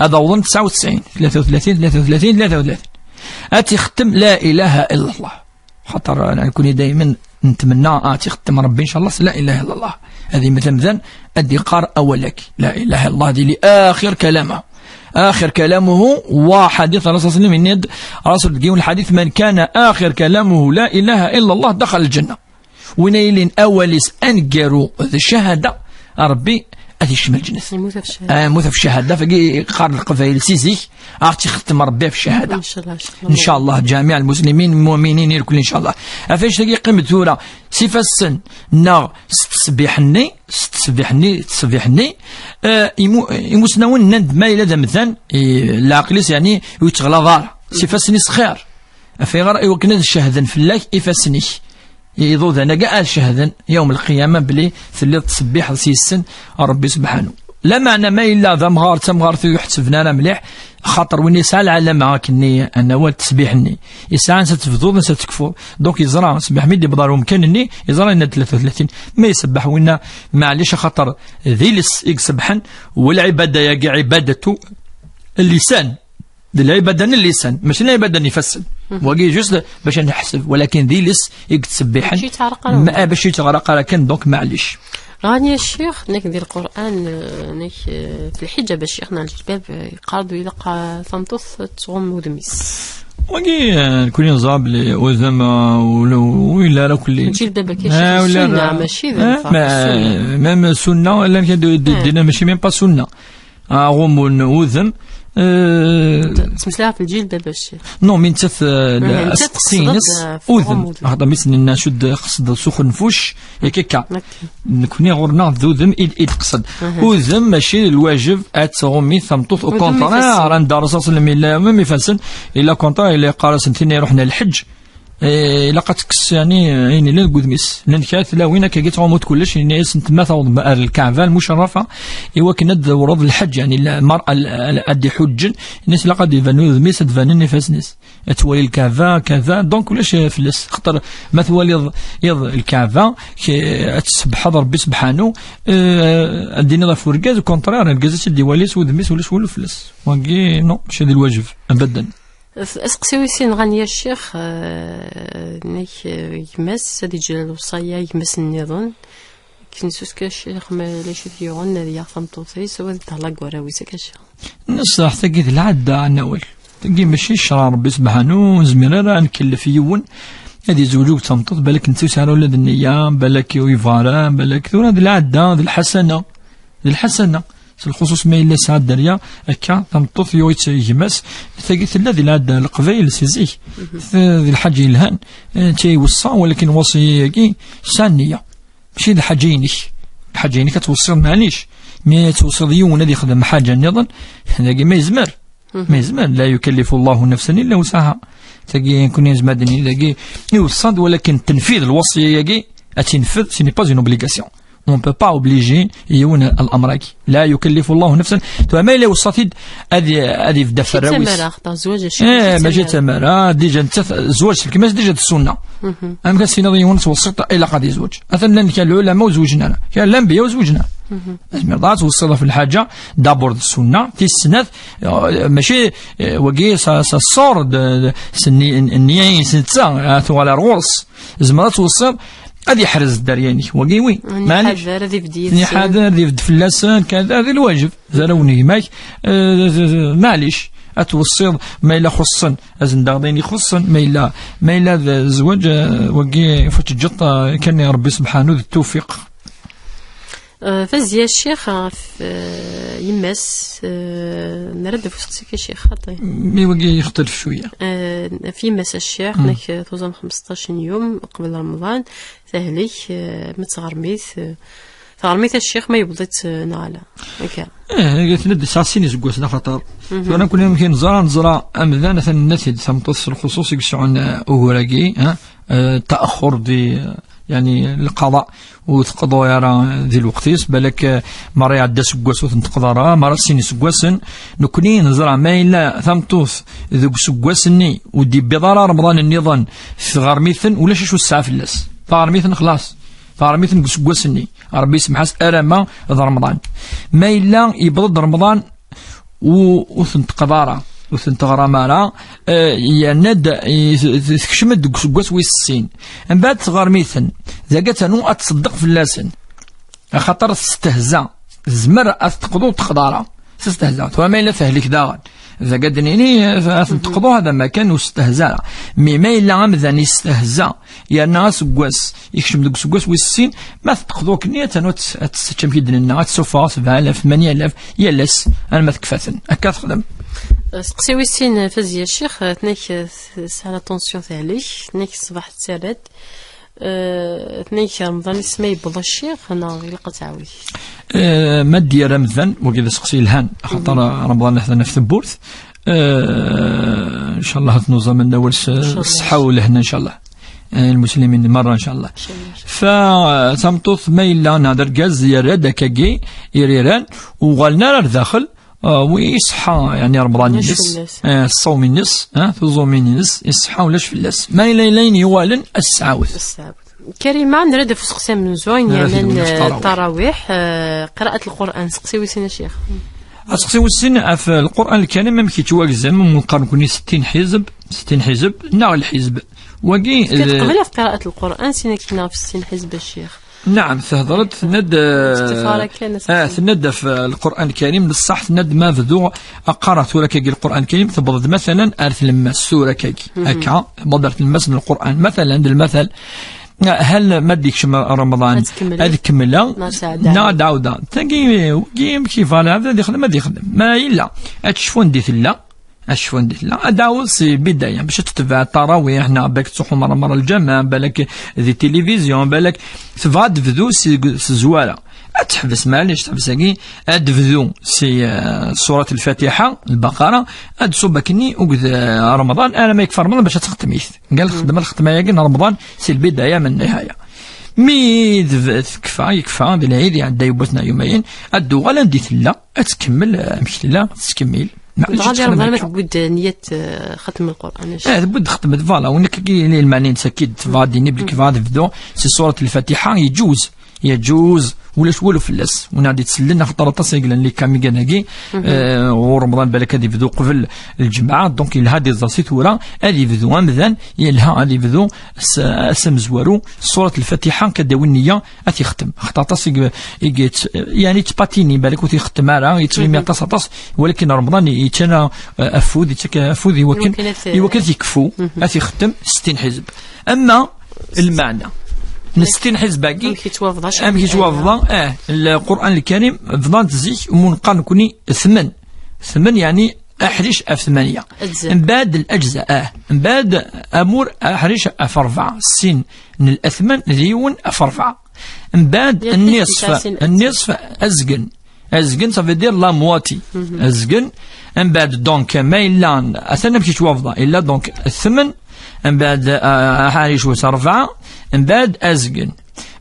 هذا وظن تسعة وتسعين، ثلاثة وثلاثين، ثلاثة وثلاثين، ثلاثة وثلاثين. أتي ختم لا إله إلا الله. خاطر أنا نكون دائما نتمنى، آه، تختم ربي إن شاء الله لا إله إلا الله. هذه مثلا مثلا أدي قار أولك لا إله إلا الله، هذه لآخر كلامه. آخر كلامه وحديث الرسول صلى الله عليه وسلم، إن يد رسول تقول الحديث: "من كان آخر كلامه لا إله إلا الله دخل الجنة". وين يلين أوليس أنقروا ذي الشهادة، ربي أتي شمال الجنة. يموت في الشهادة. آه، يموت في الشهادة، فقي قار القبائل سيزيك، أعطي ختم ربي في الشهادة. إن شاء الله، إن شاء الله. إن شاء الله، جميع المسلمين المؤمنين الكل إن شاء الله. أفاش تقي قيمة ثورة، سيف السن، ناغ، ست سبيحني، ست سبيحني، ست سبيحني. آه، يمو-، يموسناون نند ما إلا ذا مثلا، إي، العقليس يعني يتغلى ضار. سيف السن يسخير. أفي غير إيوا كنا نشهدن فلاك إفاسنيك. يضو ذا نقا شهدا يوم القيامة بلي ثلي تصبيح سيسن ربي سبحانه. لا معنى ما إلا ذا مغار تمغار ثو يحتسبنا أنا مليح، خاطر وين يسعى العلامة هاكني أنا والتسبيح ني. يسعى أنسى تفضوض، أنسى تكفر. دونك يزرع سبيح ميدي بضارهم كان ني، يزرع لنا ثلاثة وثلاثين. ما يسبح وينا، معليش، خاطر ذي لس يسبحن، والعبادة يا عبادته اللسان. دي العبادة اللسان، ماشي العبادة نفسن. واقي جوست باش نحسب، ولكن دي لس يتسبحن. ماشي تعرق ما باش يتغرق راه كان، دونك معليش. راني الشيخ نك ديال القرآن، آه، نك، آه، في الحجاب الشيخ نال الجلباب، آه، يقارض إلى قا-، ثمطوث تغم ودميس. واقي، آه، كوني نزاب لي وزم، آه، ولو، ولا راه كل الجلباب كاين آه، شي ولا سنة، راه ماشي ذا آه، الفرق، ما، السنة. ميم السنة، لا كان دو-، دو-، آه. دينا ماشي ميم با سنة. آه، غمون وذم. آه، تمسلها في الجيل دابا الشيخ. نو، من تث، آه، آه، لا، أستقسينس تقصد، آه، في وذم. غمون. هذا مثل الناس شد قصد سخن فوش، يا كيكا. نكوني غورنا ذو ذم إد، إد قصد. وذم ماشي الواجب أتغمي ثمطوث، أو وذم كونترا، يفسن. راه ندار رصاص الميلا، ما ميفسن. إلا كونترا، إلا قارس نتيني رحنا الحج. إيه، إلا قد تكس يعني، يعني لا نقول ميس. لأن كانت لا وين كي تغمض كلش، يعني اسم تما تعوض بقى الكعبة المشرفة. إيوا كنا دورض الحج، يعني المرأة ال-، ال-، أدي حج. الناس لا قد يبانوا ذميس، تبان النفاس ناس. توالي الكعبة كذا، دونك ولاش فلس. خطر ما توالي يض-، يض الكعبة، كي تسبح ربي سبحانه. آه، الدين لا فورقاز، كونترير، القازة تدي واليس وذميس ولاش ولو فلس. واقي، نو، مش هذا الواجب، أبدا. Asqsiwi sin ɣan ya ccix, eh, nek, eh, gma-s, ad iǧǧel lewṣaya i gma-s nniḍen. Akken s uska ccix ma ulac it yuɣen, ad yaɣ tameṭṭut-is, u ad d-tehla deg warraw-is akka ccix. Nṣaḥ, tagi d lɛadda, a Nawal. Tagi mačči ccṛeɛ n Ṛebbi subḥanu, ur nezmir ara ad nkellef yiwen ad yezweǧ akked tameṭṭut, balak netta ur yesɛi ara ula d nniya, balak ur yebɣa ara, balak tura d lɛadda, d lḥasana. D lḥasana. S lxuṣuṣ ma yella yesɛa dderya, akka, tameṭṭut yuɣ-itt gma-s, tagi tella di lɛadda n Leqbayel si zik. T-, d lḥaǧa yelhan. Eh, netta iweṣṣa, walakin lwaṣi-agi yesɛa nniya. Mačči d lḥaǧa-inek. Lḥaǧa-inek ad tweṣṣiḍ, maɛlic. Mi ad tweṣṣiḍ yiwen ad yexdem ḥaǧa nniḍen, dagi ma yezmer. Ma yezmer, لا يكلف الله نفسا إلا وسعها. Tagi, nekni nezmer ad d-nini dagi, iweṣṣa-d, walakin tenfid lwaṣya-agi, ad tinfed, ce n'est pas une obligation. On peut pas obliger yiwen الأمر-agi. لا يكلف الله نفسا. Tura ma yella iweṣṣa-t-id, ad, ad yebda ɣef warraw-is. Tamara, xaṭer zzwaǧ, eh, mačči d tamara. Déjà, nettat, zzwaǧ s lekmas, déjà d ssunna. Amek ad s-tiniḍ i yiwen tweṣṣiḍ, ilaq ad yezweǧ? Atan llan kra lɛulama ur zewǧen ara. Kra lanbiya ur zewǧen ara. Tezmireḍ ad tweṣṣiḍ ɣef lḥaǧa, d'abord d ssunna, tis snat, eh, mačči, eh, wagi, ça, ça sort de, de, s nni-, nniya-ines netta, ah, tuɣal ar ɣur-s. Tzemreḍ ad tweṣṣiḍ, ad yeḥrez dderya-inek. Wagi, wi. Maɛlic. Ad yebded yid-sen. Ad yebded fell-asen, kan, d lwaǧeb. Zaraw n gma-k, eh, z-, z-, maɛlic. Ad tweṣṣiḍ, ma yella xuṣṣen, azen-d-aɣ d ayen ixuṣṣen, ma yella, ma yella d zzwaǧ, eh, wagi, fu teǧǧeḍ, eh, kan i Ṛebbi subḥanu d ttufiq. Eh, Fazya Ccix, ɣef, eh, yemma-s, eh, nerra-d ɣef useqsi-k a Ccix, xaṭi. Mi wagi yextalef cwiya. Eh, ɣef yemma-s a Ccix, nek, eh, tuẓam xmesṭac n yum, qbel Remḍan, tehlek, eh, ma tɣermit, eh, Teɣrem-it a ccix ma yewweḍ-itt, eh, neɣ ala? Akka. Eh, tenna-d yesɛa sin iseggasen, axaṭer tura nekni amek i neẓra, neẓra amdan atan nna-t-id tameṭṭut s lxuṣuṣ i yesɛun, eh, ugur-agi, eh, eh, taxur di, eh, yani, lqaḍa, ur teqḍu ara di lweqt-is, balak, eh, mara iɛedda aseggas ur ten-teqḍa ara, mara sin iseggasen. Nekni neẓra ma yella tameṭṭut deg useggas-nni ur d-yebbiḍ ara Remḍan nniḍen, tɣerm-iten, ulac acu tesɛa fell-as. Taɣerm-iten xlaṣ. Taɣerm-iten deg useggas-nni. Ṛebbi isemḥ-as arama d Remḍan. Ma yella yewweḍ-d Remḍan, u-, ur tent-teqḍa ara, ur tent-teɣram ara, eh, yerna-d, eh, tekcem-d deg useggas wis sin. Mbeɛd tɣerm-iten, dagi ad ternu ad tṣeddeq fell-asen. Axaṭer testehza, tezmer ad teqḍu ur teqḍa ara. Testehza. Tura ma yella tehlek daɣen. Dagi ad d-nini, eh, ad tent-teqḍu, hada ma kan ur stehza ara. Mi ma yella amdan yestehza, yerna aseggas, yekcem deg useggas wis sin, ma teqḍu akken-nni, atan ad t-, ad tečč amek i d-nenna, ad tessufeɣ sebɛa alaf, tmanya alaf, yal ass, arma tekfa-ten. Akka texdem. Seqsi wis sin, Fazya Ccix, tnek, tesɛa la tension tehlek, tnek ṣṣbeḥ tettarra-d, eh, tnek Remḍan-is ma yewweḍ a ccix, neɣ ilaq ad tɛawed? Eh, ma d-yerra amdan, wagi d aseqsi yelhan, axaṭer Remḍan atan ɣef tewwurt. Eh, ncallah ad t-nuẓam ad nawel s ṣṣeḥḥa u lehna, ncallah. Eh, lmuslimin merra, ncallah. Fa, eh, tameṭṭut ma yella neɣ d argaz yerra-d akkagi iriran, uɣalen ara ar daxel, eh, wi iṣeḥḥa, yani, Remḍan-ines, eh, ṣṣawm-ines, eh, tuẓumin-ines, iṣeḥḥa ulac fell-as. Ma yella, yella ayen yuɣalen, ad s-tɛawed. Karima, nra-d ɣef useqsi amenzu, ayen yernan, eh, ṭarawiḥ, eh, qira'at Lqur'an, seqsi wis sin a ccix. Aseqsi wis sin ɣef Lqur'an Lkarim, amek yettwagzem, ma neqqar nekni settin ḥizb, settin ḥizb, neɣ lḥizb. Wagi, eh, qbel ɣef qira'at Lqur'an, sin akken ɣef settin ḥizb a ccix. Naɛam, tehder-d, tenna-d, eh, ah, tenna-d ɣef, eh, Lqur'an Lkarim, d ṣṣeḥ, tenna-d ma bduɣ qqareɣ tura akkagi Lqur'an Lkarim, tewweḍ-d, masalan, ar tlemmast, tura akkagi. Akka, tewweḍ ar tlemmast n Lqur'an, masalan, d lmatal, hal ma d-yekcem Remḍan, ad kemmleɣ, neɣ ad ɛawdeɣ. Tagi, wagi, amek yebɣa lɛebd ad yexdem, ad yexdem. Ma yella, ad tecfu anda i tella, ad tecfu anda i tella, ad d-tɛawed si lbidaya, bac ad tetbeɛ ṭarawiḥ, neɣ balak tettruḥu merra merra lǧameɛ, balak di tilivizyu, balak tebɣa ad tebdu si, si tezwara. Ad teḥbes, maɛlic, teḥbes-agi, ad tebdu si, eh, surat Lfatiḥa, Lbaqara, ad tṣubb akkenni, uged, eh, Remḍan, arma yekfa Remḍan bac ad textem-it. Qal xdem lxetma-yagi n Remḍan si lbidaya ma nnihaya. Mi d-, tekfa, yekfa, di lɛid iɛedda yiwwas neɣ yumayen, ad d-tuɣal anda i tella, ad tkemmel, eh, amek tella, tettkemmil. Dɣa di Remḍan ma tewwi-d niyat, eh, xetm Lqur'an, acu? Eh, tewwi-d xetm, voilà, u nekk i lmeɛna-ines akid, tebɣa ad d-tini belli tebɣa ad tebdu si surat Lfatiḥa, yeǧuz. Yeǧuz, ulac walu fell-as. Win ad d-ittsellen, axaṭer aṭas ay yellan les kamigan-agi, eh, ɣur Remḍan balak ad yebdu qbel lǧemɛa, donc yelha ad iẓer si tura, ad yebdu amdan, yelha ad yebdu s, s amezwaru, surat Lfatiḥa, kad awi nniya, ad t-ixtem. Axaṭer aṭas i y-, i y-, yani, yettpatini, balak ur t-ixtem ara, yettɣimi aṭas, aṭas, walakin Remḍan yettak, eh, afud, yettak afud i wakken, i wakken ad t-, i wakken ad t-yekfu, ad t-ixtem settin ḥizb. Ama lmeɛna n settin ḥizb-agi, amek yettwabḍa, amek yettwabḍa, eh, Lqur'an Lkarim, bḍan-t zik, mu neqqar nekni tmen. Tmen, yani, aḥric ɣef tmanya. Mbeɛd leǧza, ah. Mbeɛd amur aḥric ɣef rebɛa. Sin n letman d yiwen ɣef rebɛa. Mbeɛd nniṣf, nniṣf azgen. Azgen, ça veut dire la moitié. Azgen, mbeɛd, donc, ma yella, atan amek yettwabḍa, illa, donc, tmen, mbeɛd, ah, aḥric wis rebɛa, mbeɛd azgen.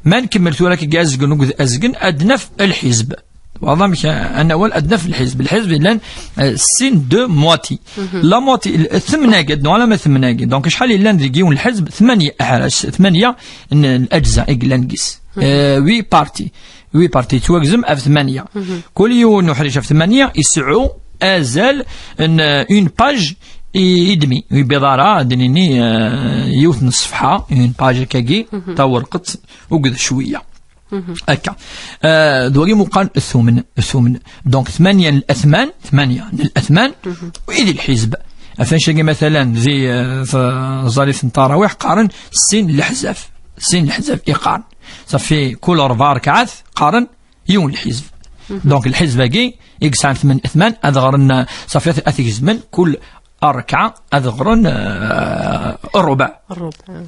Ma nkemmel tura akka azgen, uged azgen, ad naf lḥizb. Waḍ amek, ah, ad nawal, ad naf lḥizb. Lḥizb yellan, ah, sin, deux, moitié. La moitié, l-, tmen-agi, ad nuɣal ama tmen-agi. Donc, acḥal yellan deg yiwen lḥizb? Tmanya aḥric, tmanya n, n leǧza i yellan deg-s. Euh, huit parties. Huit parties, yettwagzem ɣef tmanya. Kul yiwen uḥric ɣef tmanya, iseɛɛu azal n, euh, une page et, et demi. Ur yebbiḍ ara, ad d-nini, euh, yiwet n ṣṣefḥa, une page akkagi, tawerqet, uged cwiya. Akka. Euh, d wagi mu qqaren thumen, thumen. Donc, tmanya n letman, tmanya n letman, i d lḥizb. Ɣef annect-agi, matalan, di, euh, tẓallit n ttarawiḥ, qqaren sin leḥzab. Sin leḥzab i qqaren. Ṣafi, kul rebɛa rekɛat, qqaren yiwen lḥizb. Donc, lḥizb-agi, i yesɛan tmen-, tman, ad ɣren, ṣafi, ad, ad t-gezmen, kul rebɛa, ad ɣren, euh, ṛṛebɛa. Ṛṛebɛa.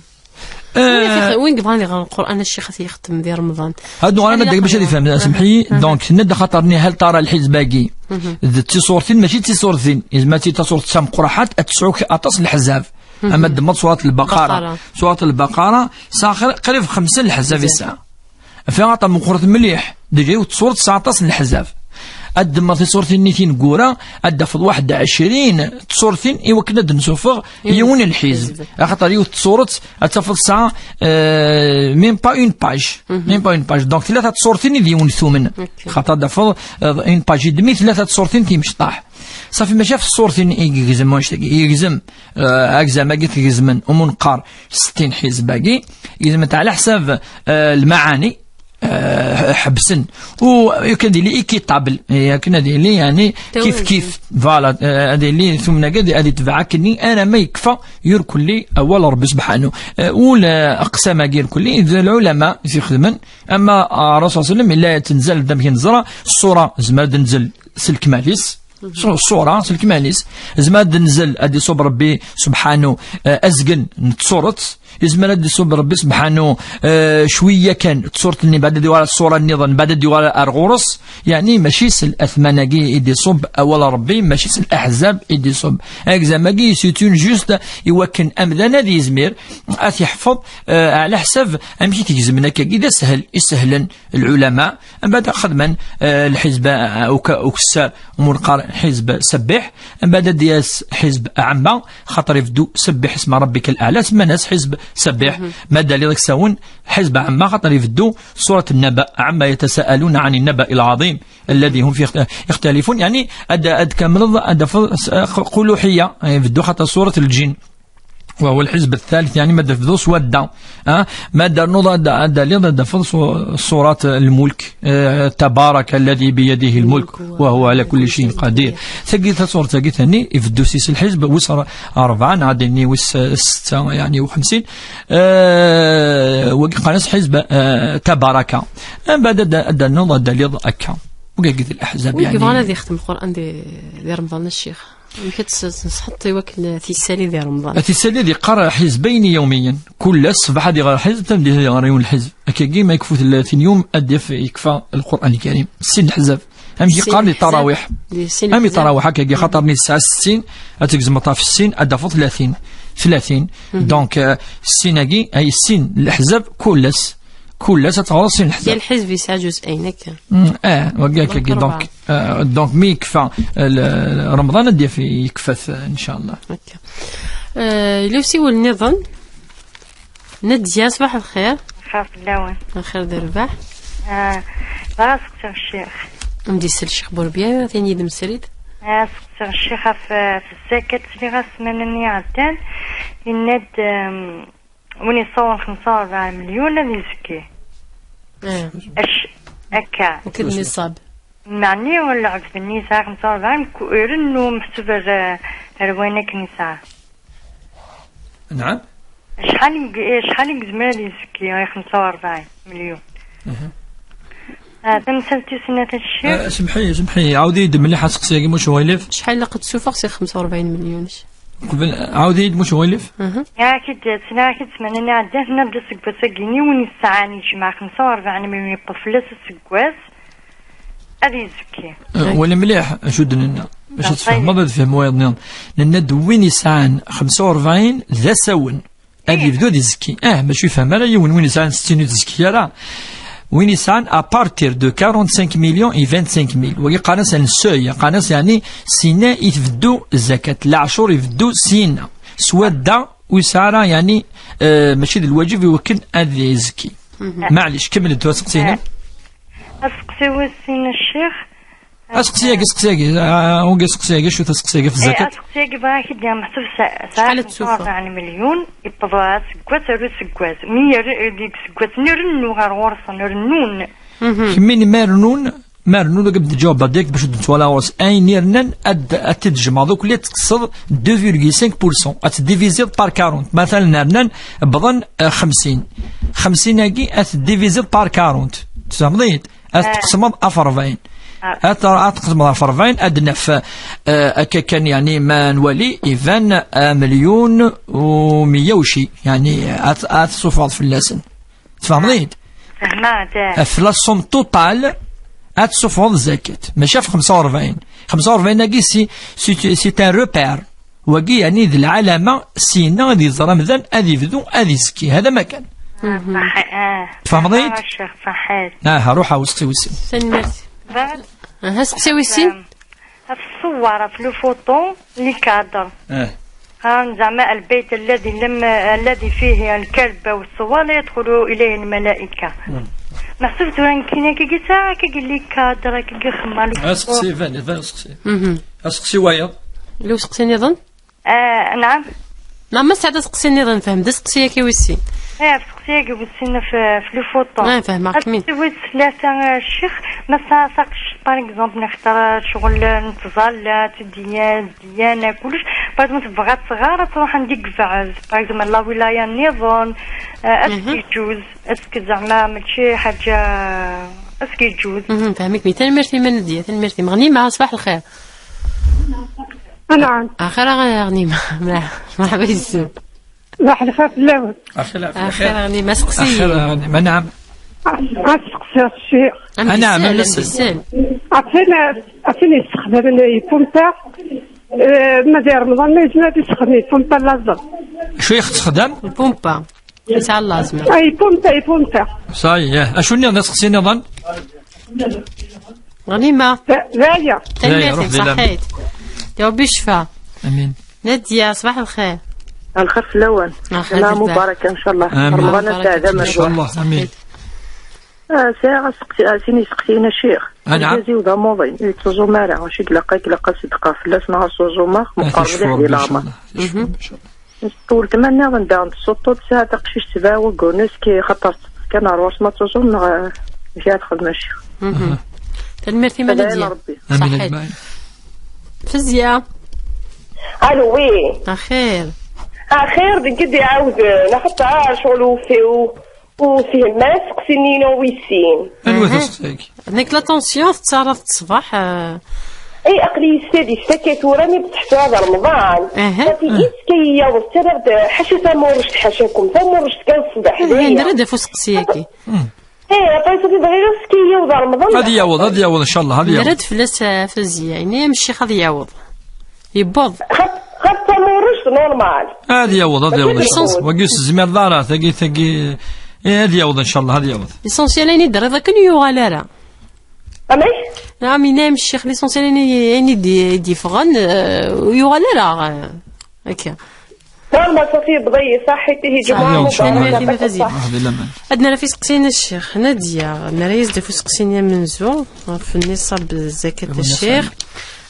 Win i t-, win yebɣan iɣer Lqur'an, a ccix, ad t-yextem di Remḍan. Ad nuɣal ad deg bac ad yefhem, semḥ-iyi. Donc, tenna-d axaṭer-nni hal tara lḥizb-agi d tiṣurtin, mačči d tiṣurtin. Yezmer ad tili taṣurt d tameqqraḥant, ad tesɛu aṭas n leḥzab. Ama d-temmeḍ surat Lbaqara. Baqara. Surat Lbaqara, tesɛa qrib xemsa n leḥzab i tesɛa. Fiɣ aṭa meqqret mliḥ. Déjà, yiwet tṣuṛt tesɛa aṭas n leḥzab. Ad d-temmeḍ tiṣuṛtin-nni tineggura, ad d-tafeḍ waḥed ɛecrin tṣuṛtin i wakken ad d-nessufeɣ yiwen n lḥizb. Axaṭer yiwet tṣuṛt ad tafeḍ tesɛa, euh, même pas une page. Même pas une page. Donc, tlata tṣuṛtin i d yiwen tumen. Xaṭer ad d-tafeḍ, euh, une page et demie, tlata tṣuṛtin timecṭaḥ. Safi, maca ɣef tṣuṛtin i yegzem wannect-agi, yegzem, euh, agzam-agi t-gezmen umunqar settin ḥizb-agi, gezmen-t ɛla ḥsab, euh, lmaɛani, euh, ḥebsen. U akken ad yili équitable, akken ad yili, yeɛni, kif kif. Voilà, euh, ad yili tumen-agi ad, ad yetbeɛ akkenni, alamma yekfa yirkelli awal Ṛebbi subḥanu. Euh, u l-, aqsam-agi irkelli, d lɛulama i t-ixedmen, ama, euh, Ṛṛasul ṣalla Llahu ɛalayhi wa sallam, yella tenzal, d amek i neẓra, ṣṣura, tezmer ad d-tenzel s lekmal-is, Ṣu-, ṣṣura, s lekmal-is. Yezmer ad d-tenzel, ad d-iṣub Ṛebbi subḥanu, eh, azgen n tṣuṛt. Yezmer ad d-iṣub Ṛebbi subḥanu, eh, cwiya kan, tṣuṛt-nni, mbeɛd ad d-yuɣal ṣṣura nniḍen, mbeɛd ad d-yuɣal ar ɣur-s. Yeɛni, mačči s lathman-agi i d-iṣub awal Ṛebbi, mačči s laḥzab i d-iṣub. Agzam-agi, c'est une juste i wakken amdan ad yezmir ad t-yeḥfeḍ, eh, ɛla ḥsab amek i t-gezmen akkagi, d asehel, i sehlen lɛulama. Mbeɛd xedmen, eh, lḥizb, eh, uka-, ukessar, umunqar, ḥizb Sebbiḥ. Mbeɛd ad d-yas ḥizb Ɛamma, xaṭer ibeddu Sebbiḥ isma Rabbika l-Aɛla, semman-as ḥizb Sebbiḥ. Ma d-taliḍ aksawen, ḥizb Ɛamma, xaṭer ibeddu Surat Nnaba, Ɛamma yatasaaluna ɛani nnabai l-ɛaḍim, alladi hum fihi ixtalifun. Yeɛni, ad, ad tkemmleḍ, ad tafeḍ, eh, quluḥiya, eh, ibeddu xaṭer Surat Lǧin. وهو الحزب الثالث، يعني، ma d-tebduḍ s wadda, ah, ma d-ternuḍ ad, ad d-taliḍ, ad d-tafeḍ su-, surat Lmulk, eh, تبارك الذي بيده الملك وهو على كل شيء قدير. Tagi, taṣuṛt-agi tani, ibeddu s-, s lḥizb wis r-, ṛebɛa, neɣ ad d-nini wis, eh, setta, yeɛni, u xemsin. Eh, wagi qqaren-as ḥizb, eh, Tabaraka. Mbeɛd ad d-, ad d-ternuḍ, ad d-taliḍ akka. Wagi d laḥzab, yeɛni. Win yebɣan ad yextem Lqur'an di, di Remḍan, a ccix. Amek ad tes-, tesneṣḥeḍ i wakken ad t-yessali di Remḍan? Ad t-yessali ad yeqqar ḥizbayn yawmiyan. Kul ass ṣṣbeḥ ad iɣer ḥizb, tameddit ad iɣer yiwen lḥizb. Akkagi ma yekfu tlatin yum ad yaf yekfa Lqur'an Lkarim. Sin leḥzab. Amek yeqqar di ṭarawiḥ? Am i ṭarawiḥ akkagi, xaṭer-nni tesɛa settin, ad tegzmeḍ ɣef settin, ad d-tafeḍ tlatin. Tlatin. Donc, euh, sin-agi, ay sin leḥzab, kul ass. Kul ass ad teɣreḍ sin leḥzab. Yal ḥizb yesɛa ǧuz'ayn akka. Mm, eh, wagi akkagi, donc, euh, donc, mi yekfa, euh, le-, Remḍan ad d-yaf yekfa-t, euh, ncallah. Akka. Euh, yella usiwel nniḍen. Nadya, ṣbaḥ lxir. Lxir fell-awen. Lxir d rrbeḥ. Ah, bɣiɣ ad seqsiɣ ccix. Am d-isel Ccix Burbiya, tin yid-m srid. Ah, seqsiɣ ccix ɣef, ɣef zzakat, sliɣ-as ssmana-nni iɛeddan, yenna-d, ehm, win yessawḍen xemsa u ṛebɛa melyun ad izekki. Ah. Ac-, akka. Akked nniṣab. Meɛni lɛebd-nni yesɛa xemsa u ṛebɛin, ku-, irennu meḥsub ar, ar wayen akken yesɛa. Naɛam. Acḥal i, acḥal i yezmer ad yezki i xemsa u ṛebɛin melyun? Aha. Ah, tamsalt tis snat, a ccix. Ah, semḥ-iyi, semḥ-iyi. Ɛawed-iyi-d mliḥ aseqsi-agi, muc uɣilif. Acḥal ilaq ad tsuffeɣ si xemsa u ṛebɛin melyun? Qbel, ɛawed-iyi-d, muc uɣilif. Aha. Sliɣ-ak-id, sliɣ-ak-id ssmana-nni iɛeddan, tenniḍ-d aseggas-agi-nni win yesɛan yejmeɛ xemsa u ṛebɛin melyun, yeṭṭef fell-as aseggas, ad yezki. Eh, wali mliḥ acu d-nenna. Bac ad tfehmeḍ, ad fhem wayeḍ nniḍen. Nenna-d win yesɛan xemsa u ṛebɛin d asawen. Ad yebdu ad izekki. Ah, mačči yefhem ara yiwen, win yesɛan settin ur tezekki ara. Win yesɛan à partir de quarante-cinq millions et vingt-cinq mille. Wagi qqaren-as un seuil, qqaren-as, yeɛni, sinna i tbeddu zzakat, leɛcur ibeddu sinna. S wadda ur yesɛi ara, yeɛni, eh, mačči d lwaǧib i wakken ad izekki. Maɛlic, kemmel-d tura aseqsi-inem. Aseqsi wis sin, a ccix. Aseqsi-agi, aseqsi-agi, ah, wagi aseqsi-agi, acu-t aseqsi-agi f zzakat? Eh, aseqsi-agi bɣiɣ ad k-id-iniɣ, meḥsub sa-, tesɛa xemsa u ṛebɛin melyun, yewweḍ aseggas ar useggas. Mi yer-, deg iseggasen irennu ɣer ɣur-sen, rennun. Kemmini ma rennun, ma rennun, ad d-ǧawbeɣ direct bac ur d-nettwali ɣur-s. Ayen irnan ad, ad t-id-tjemɛeḍ akk, la tekkseḍ deux virgule cinq pour cent, ad t-diviziḍ par quarante. Matalan, rnan, bḍan, eh, xemsin. Xemsin-agi ad t-diviziḍ par quarante. Tfehmeḍ-iyi-d? Ad tqesmeḍ ɣef ṛebɛin. Ad ad tqesmeḍ ɣef rebɛin, ad naf, eh, akka kan, yeɛni, ma nwali, iban, eh, مليون ومية وشي, yeɛni, ad ad tessufɣeḍ fell-asen. Tfehmeḍ-iyi-d? Fehmeɣ-d, eh. Ɣef la somme totale, ad tessufɣeḍ zakat, maca ɣef xemsa u rebɛin. Xemsa u rebɛin-agi, c'est, c'est, c'est un repère. Wagi, yeɛni, d lɛalama, syenna ad iẓer amdan, ad ibdu, ad izki. Hada ma kan. Ṣaḥi, ah. Tfehmeḍ-iyi-d? Ah, Ccix, ṣaḥit. Ah, ruḥ, a, steqsi wis sin. Tanemmirt. Aha, steqsi wis sin. Ɣef ṣṣwar, ɣef le photo, les cadres. Ah. Ah, زعما البيت الذي لم، الذي فيه الكلب والصور لا يدخل إليه الملائكة. Meḥsub tura nekkini akka, akka, akka, les cadres, akka, xemma, le photo. Aseqsi, iban, iban aseqsi. Mhm. Aseqsi wayeḍ. Ula useqsi nniḍen? Ah, naɛam. Ma, ma tesɛiḍ aseqsi nniḍen, fhem, d aseqsi-agi wis sin. Eh, aseqsi-agi wis sin f, f le photo. Ah, fehmeɣ-kem. Aseqsi wis tlata, ah, Ccix, ma tesɛa taqcict, par exemple, nextar, ah, ccɣel, ah, n tẓallat, ddya-, ddiyana, kullec, par exemple, tebɣa ad tɣar, ad tṛuḥ anda i yebɛed, par exemple, la wilaya nniḍen, ah, est-ce que yeǧǧuz, est-ce que zeɛma mačči ḥaǧa, est-ce que yeǧǧuz? Mhm, fehmeɣ-kem. Tanemmirt-im a Nadya, tanemmirt-im. Ɣnima, ṣbaḥ lxir. Anɛam. Axir a Ɣnima. Mreḥ-, mreḥba yes-m. Laḥ lxir fell-awen. Axir a Ɣnima, seqsi. Axir a Ɣnima, naɛam. Ad seqsiɣ ccix. Anɛam, amessel, amessel. Atin, atin yessexdamen ipumpa, eh, ma di Remḍan ma yezmer ad yessexdem ipumpa laẓer. Acu i yextexdam? Lpumpa. Yesɛa laẓ. Ay, pumpa, ay, pumpa. Ça y est, acu nniḍen, aseqsi nniḍen? Ɣnima. D aya. Tanemmirt-ik, d aya, ruḥ di laman. Ṣaḥit. Di Rebbi ccfa. Amin. Nadya, ṣbaḥ lxir. Lxir fell-awen. Lxir. Sena mubaraka, ncallah. Amin. Remḍan aseɛdi. Ncallah, amin. Ah, sɛiɣ aseqsi, ah, sin iseqsiyen a ccix. Anɛam. Argaz-iw d amuḍin, ur yettuẓum ara. Acu i ilaq, ilaq ad ṣeddqeɣ fell-as neɣ ad suẓumeɣ, meqqer mliḥ di leɛmer. Weltma nniḍen daɣen tessuṭṭu-d, tesɛa taqcict sebɛa wagguren, ski xaṭer teṭṭes kan ar ɣur-s ma tuẓum neɣ, eh, amek ara texdem a ccix. Mhm. Tanemmirt-im a Nadya. Rebbi. Amin. Ṣaḥit. Ajmaɛin. Fezya. Alo, oui. Axir. Axir, deg i d-iɛawden, axaṭer ccɣel ufiw. Ur fhimeɣ ara aseqsi-nni-inu wis sin. Anwa taseqsi-agi? Nekk la tension tettaraḍ ṣṣbeḥ, eh. Ay, aql-iyi s tadist akka tura mi d-teḥsa d Remḍan. Aha. Tagi s kayya, tettarraḍ-d ḥaca tamurrect, ḥacakum, tamurrect kan ṣṣbeḥ, eh, daya. Nra-d ɣef useqsi-agi. Hmm. Eh, aṭas i bɣiɣ s kayya d Remḍan. Ad yaweḍ, ad yaweḍ, ncallah, ad yaweḍ. Nra-d fell-as, eh, Fazya, ini-am ccix ad yaweḍ. Yewweḍ. Xaf, xaf tamurrect normal. Ad yaweḍ, ad yaweḍ, ncallah. Wagi ur s-tezmireḍ ara, tagi, tagi, eh, ad yaweḍ, ncallah, ad yaweḍ. L'essentiel ayen i d-terriḍ akken ur yuɣal ara. Amek? Naam, yenna-yam ccix, l'essentiel ayen i, ayen i d-, i d-yeffɣen, eh, ur yuɣal ara, eh, akka. Normal, ṣafi, yewweḍ-iyi, ṣaḥit, ihi, ǧemɛa mubaraka. Tanemmirt-im a Fazya. Ad nerr ɣef iseqsiyen a ccix. Nadya, nerra-yas-d ɣef useqsi-nni amenzu, ɣef nniṣab zakat a ccix.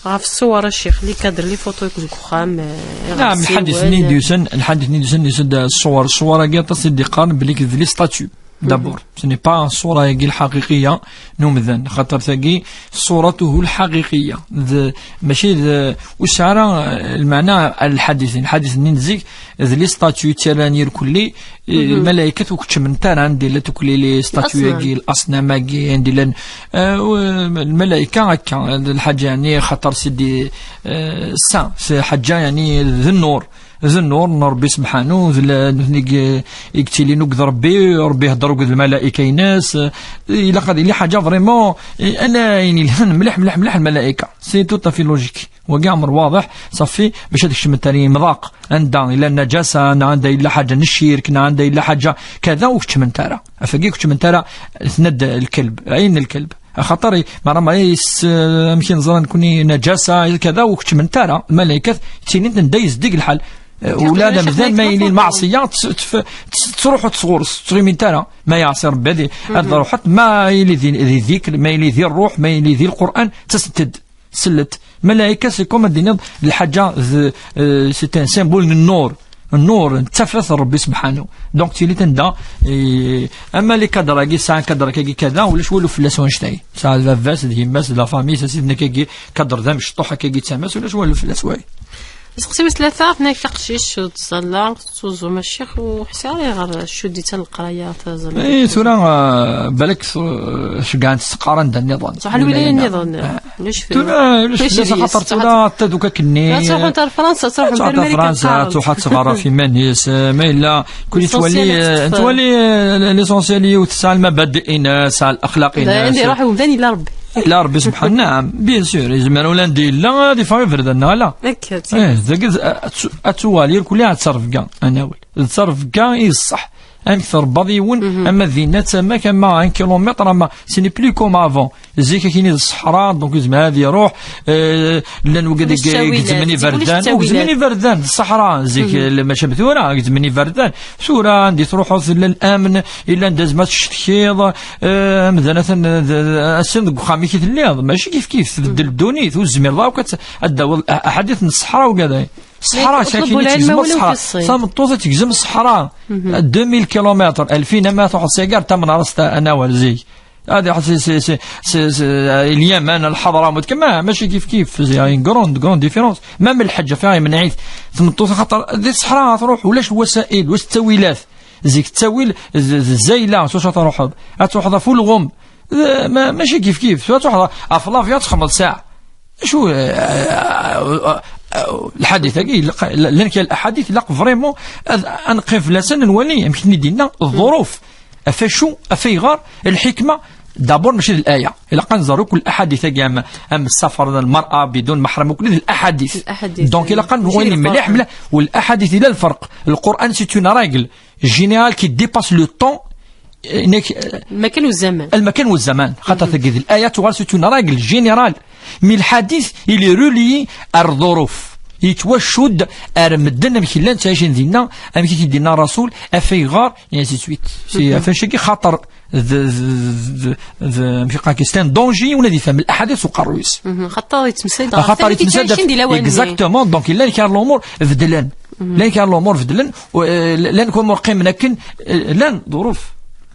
Ɣef ṣṣuwar a ccix, les cadres, les photos deg uxxam, eh, naam, lḥadit-nni d-yusan, lḥadit-nni d-yusan, yusan-d ṣṣuwar, ṣṣuwar-agi aṭas i d-iqqaren belli d les statues. D'abord, ce n'est pas ṣṣura-agi lḥaqiqiya n umdan, xaṭer tagi ṣṣuratuhu lḥaqiqiya, d, mačči d, ur tesɛi ara, eh, lmeɛna n lḥadit. Lḥadit-nni n zik, d les statues ttarran irkelli, eh, lmalaykat ur keččment ara anda yella tukli les statues-agi, l'asnam-agi, anda llan, eh, u-, lmalayka akka, d lḥaǧa, yeɛni, xaṭer c'est des, eh, saints, c'est ḥaǧa, yeɛni, d nnur. D nnur n Ṛebbi sebḥanu, d la-, nutni i, i yettilin akked Ṛebbi, Ṛebbi ihedder akked lmalayka-ines. Ilaq ad yili ḥaǧa vraiment, eh, ala ayen yelhan mliḥ, mliḥ, mliḥ lmalayka. C'est tout à fait logique. Wagi ɛmer waḍeḥ, ṣafi, bac ad kecment ar yimḍaq. Anda yella nnaǧasa, neɣ anda yella ḥaǧa n ccirk, neɣ anda yella ḥaǧa kada, ur keččment ara. Ɣef wagi ur keččment ara, tenna-d lkelb, ɛin lkelb. Axaṭer i, mara, mara yes-, eh, amek i neẓra nekni naǧasa, kada, ur keččment ara. Lmalaykat ttilint anda yezdig lḥal. Eh, ula d amdan ma yili lmeɛṣiya, tt-, tt-, tt-, ttruḥu sɣur-s, ur ttɣimint ara. Ma yeɛṣi Rebbi, ad, ad ruḥent, ma yili di, di dikr, ma yili di ṛṛuḥ, ma yili di Lqur'an, ttasent-d. Sellet. Lmalayka, c'est comme ad d-tiniḍ, d lḥaǧa, d, eh, c'est un symbole n nnur. Nnur, d tafat n Ṛebbi sebḥanu. Donc, tili tanda, eh, ama les cadres-agi, sɛan cadre akkagi kada, ulac walu fell-as wanect-agi. Sɛa d baba-s, d yemma-s, d la famille, s asidnek-agi, cadre d amecṭuḥ akkagi d tama-s, ulac walu fell-as, way. Seqsi wis tlata, tenna-k taqcict ur tettẓalla, tettuẓum a ccix, ur ḥsiɣ ara ɣer cudit n leqraya taẓallit. Eh, tura, ah, balak tu-, ceggɛent teqqar anda nniḍen. Ṣṣeḥ, lwilaya nniḍen. Ah. Ulac fell-as. Tura, ulac fell-as, axaṭer tura, ad taduk akkenni, ad truḥemt ar Fransa, ad truḥemt ar Fransa, ad truḥ ad tɣer ɣef iman-is, eh, ma yella, kul yettwali, eh, nettwali, eh, l'essentiel yiwet tesɛa lmabadi-ines, tesɛa lexlaq-ines. Anda iruḥ umdan ila Rebbi. Ila Rebbi subḥan, naɛam, bien sûr, yezmer ula anda yella, ad iffeɣ iberdan, neɣ ala? Akka, eh, dagi, ad tu-, ad tuɣal, irkelli ad terfga, ad nawel. D terfga i d ṣṣeḥ. Amek trebbaḍ yiwen, ama dinna d tama-k, ama un kilomètre, ama, ce n'est plus comme avant. Zik akini d ṣṣeḥra, donc yezmer ad iruḥ, eh, llan wigad i gezzmen iberdan, ur gezzmen iberdan, d ṣṣeḥra, zik, eh, maca am tura, gezzmen iberdan. Tura, anda i truḥeḍ, illa lamen, illa anda zma tcetkiḍ, eh, amdan atan, eh, d-, d-, ass-n deg uxxam-ik i telliḍ, mačči kif kif, tbeddel ddunit, ur tezmireḍ akk ad t-, ad d-tawiḍ a-, aḥadit n ṣṣeḥra wigad. Ṣṣeḥra, nek, sakini uṭleb lɛilm, tegzem wala ṣṣeḥra. Tameṭṭut ad tegzem ṣṣeḥra. Deux mille kilomètres, alfin ama truḥeḍ s aggar tamnarast, a-, anawal zik. Ad iḥ-, si, si, si, si, si, Lyaman, Lḥadramut, kma, mačči kif kif, c'est une grande, grande différence. Même lḥeǧǧ, fiɣ imneɛ-it. Tmeṭṭut, xaṭer, di ṣṣeḥra ad truḥ, ulac wasa'il, ulac ttawilat. Zik ttawil, z-, z-, zayla, s wacu ad truḥeḍ. Ad truḥeḍ ɣef ulɣem. Eh, ma-, mačči kif kif. Tura truḥeḍ ɣef l'avion, txedmeḍ saɛa. Acu, eh, eh, eh, eh, lḥadit-agi, ilaq, llan kra n laḥadit, ilaq vraiment ad, ad neqqim fell-asen, ad nwali amek ten-id-yenna, ḍḍuruf. Ɣef acu, ɣef ayɣer, lḥikma, d'abord mačči d laya. Ilaq ad nẓer akk laḥadit-agi am, am ssafar, lmar'a bidun maḥram, akk d laḥadit. Laḥadit, donc, eh, ilaq ad nwali mliḥ, mliḥ, u laḥadit ila lferq. Lquran, c'est une règle générale qui dépasse le temps, eh, nek-, eh, lmakan u zzaman. Lmakan u zzaman. Xaṭer tagi d laya tuɣal, c'est une règle générale. Mais lḥadit, il est relié ar ḍḍuruf. Yettwacudd ar medden amek llan ttɛicin dinna, amek i k-id-yenna Rasul, ɣef ayɣer, et ainsi de suite. C'est, ɣef acu-agi, xaṭer d, d, d, d, amek i qqaren, c'est un danger, yiwen ad ifhem laḥadit s uqerruy-is. Xaṭer yettmeslay-d ɣef, xaṭer yettmeslay-d ɣef, exactement, donc llan kra n lumuṛ beddlen. Llan kra n lumuṛ beddlen, u, eh, llan kra n lumuṛ qqimen akken, eh, llan ḍḍuruf.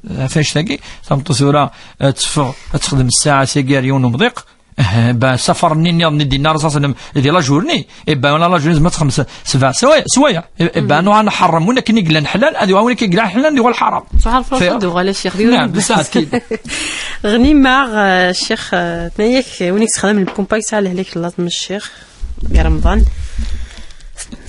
Ɣef annect-agi, tameṭṭut tura, eh, teffeɣ, ad texdem ssaɛa-s agi ar yiwen umḍiq, eh, ben, ssafar-nni nniḍen i d-yenna Rasul sallam, di la journée, eh ben, la journée, zma txems sebɛa swayeɛ, swayeɛ. Eh, eh ben, nuɣal nḥerrem win akken i yellan ḥlal, ad yuɣal win akken i yellan ḥlal, ad yuɣal ḥaram. Ṣṣeḥ, lferṣ ad d-uɣal, a ccix, d yiwen. Naɛam, d ssaɛa akid. Ɣnima, eh, ccix, eh, tenna-yak, win i yessexdamen lpumpa yesɛa lehlak n laẓ n ccix. Di Remḍan.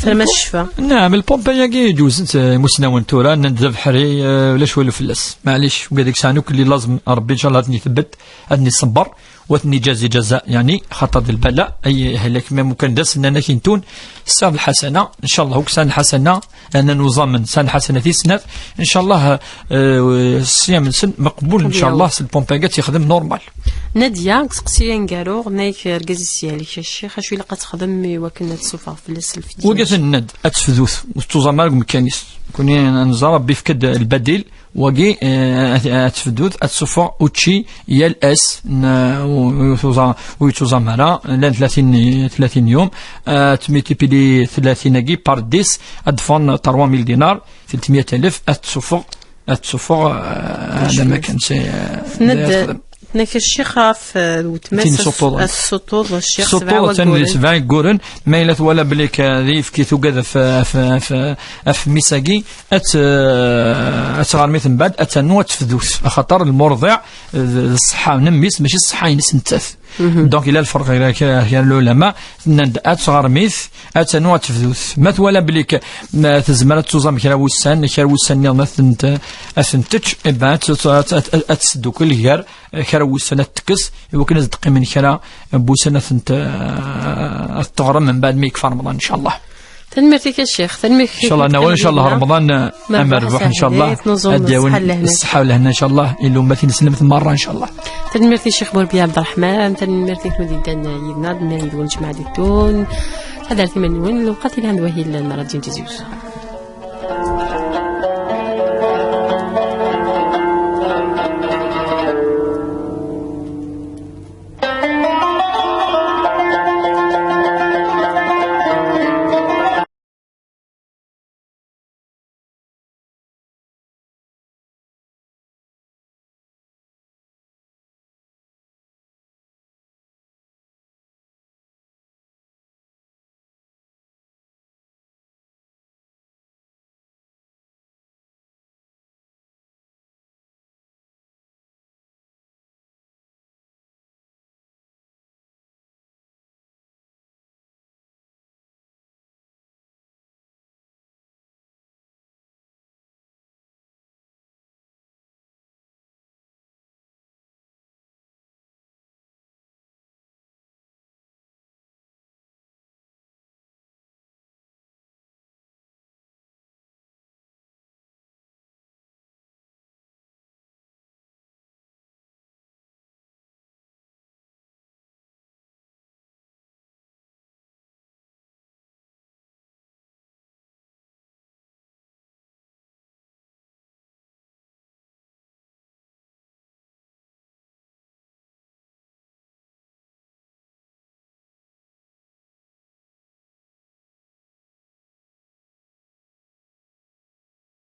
Terma ccfa. Naɛam, lpumpa-agi ǧewzen-tt, eh, imusnawen tura, nnan-d d abeḥri, eh, ulac walu fell-as. Maɛlic, wigad i yesɛan akk laẓ n Rebbi, ncallah ad ten-itebbet, ad ten-iṣebber, u ad ten-iǧazi ǧaza, yeɛni, xaṭer d lbala, ay ihlak, ma mukan d ass-nnan akintun, sɛiɣ lḥasana, ncallah, akk sɛan lḥasana, anen uẓamen, sɛan lḥasana tis snat, ncallah, eh, ṣṣyam-nsen meqbul, ncallah, s lpumpa-agi ad tt-ixdem normal. Nadia, deg usteqsi aneggaru, tenna-yak argaz-is yehlek a ccix, acu ilaq ad texdem i wakken ad tessufeɣ fell-as lfidya? Wagi tenna-d, ad tefdut, ur tettuẓam ara deg umekkan-is. Kuni neẓra Rebbi yefka-d lbadil, wagi, eh, ad, ad tefdut, ad tessufeɣ učči yal ass, n, u, u, tuẓa-, ur yettuẓam ara, llan tlatin, tlatin yum, ad tmultiplier tlatin-agi par dix, ad d-ffɣen trois mille dinars, tlettmya alef, ad tessufeɣ, ad tessufeɣ, eh, d acu? Lamakan, c'est, eh, tenna-d, ad texdem. Tenna-k a ccix ɣef, eh, wetma-s, ad tessuṭṭuḍ a ccix sebɛa wagguren. Sebɛa wagguren, ma yella twala belli k-, d ayefki tugad ɣef, ɣef, ɣef, ɣef mmi-s-agi, ad t-, eh, ad tɣermit mbeɛd, ad ternu ad tefdut. Axaṭer lmurḍiɛ, eh, d, d ṣṣeḥḥa n mmi-s, mačči ṣṣeḥḥa-ines nettat. Donc, yella lferq gar, gar, gar lulama, nnan-d ad tɣermit, ad ternu ad tefdut. Ma twala belli k-, ma tezmer ad tuẓam kra wussan, kra wussan nniḍen ad tent-, ad tent-tečč, eh ben, ad, ad, ad, ad tesdukkel gar kra wussan ad tekkes, i wakken ad d-qqimen kra n wussan ad tent-, ad teɣrem mbeɛd mi yekfa Remḍan, ncallah. Tanemmirt-ik a ccix, tanemmirt-ik. Ncallah, nawal, ncallah, Remḍan, ma amerbuḥ, ncallah, ad d-yawi ṣṣeḥḥa u lehna, ncallah, i lummat ineslemt merra, ncallah. Tanemmirt i Ccix Burbiya Ɛebderreḥman, tanemmirt i ken-id-yeddan yid-neɣ, d-nnan yid-wen jmaɛ di ddun. Ḥadret iman-nwen, lewqat yelhan d wahil n Radio Tizi Uzzu.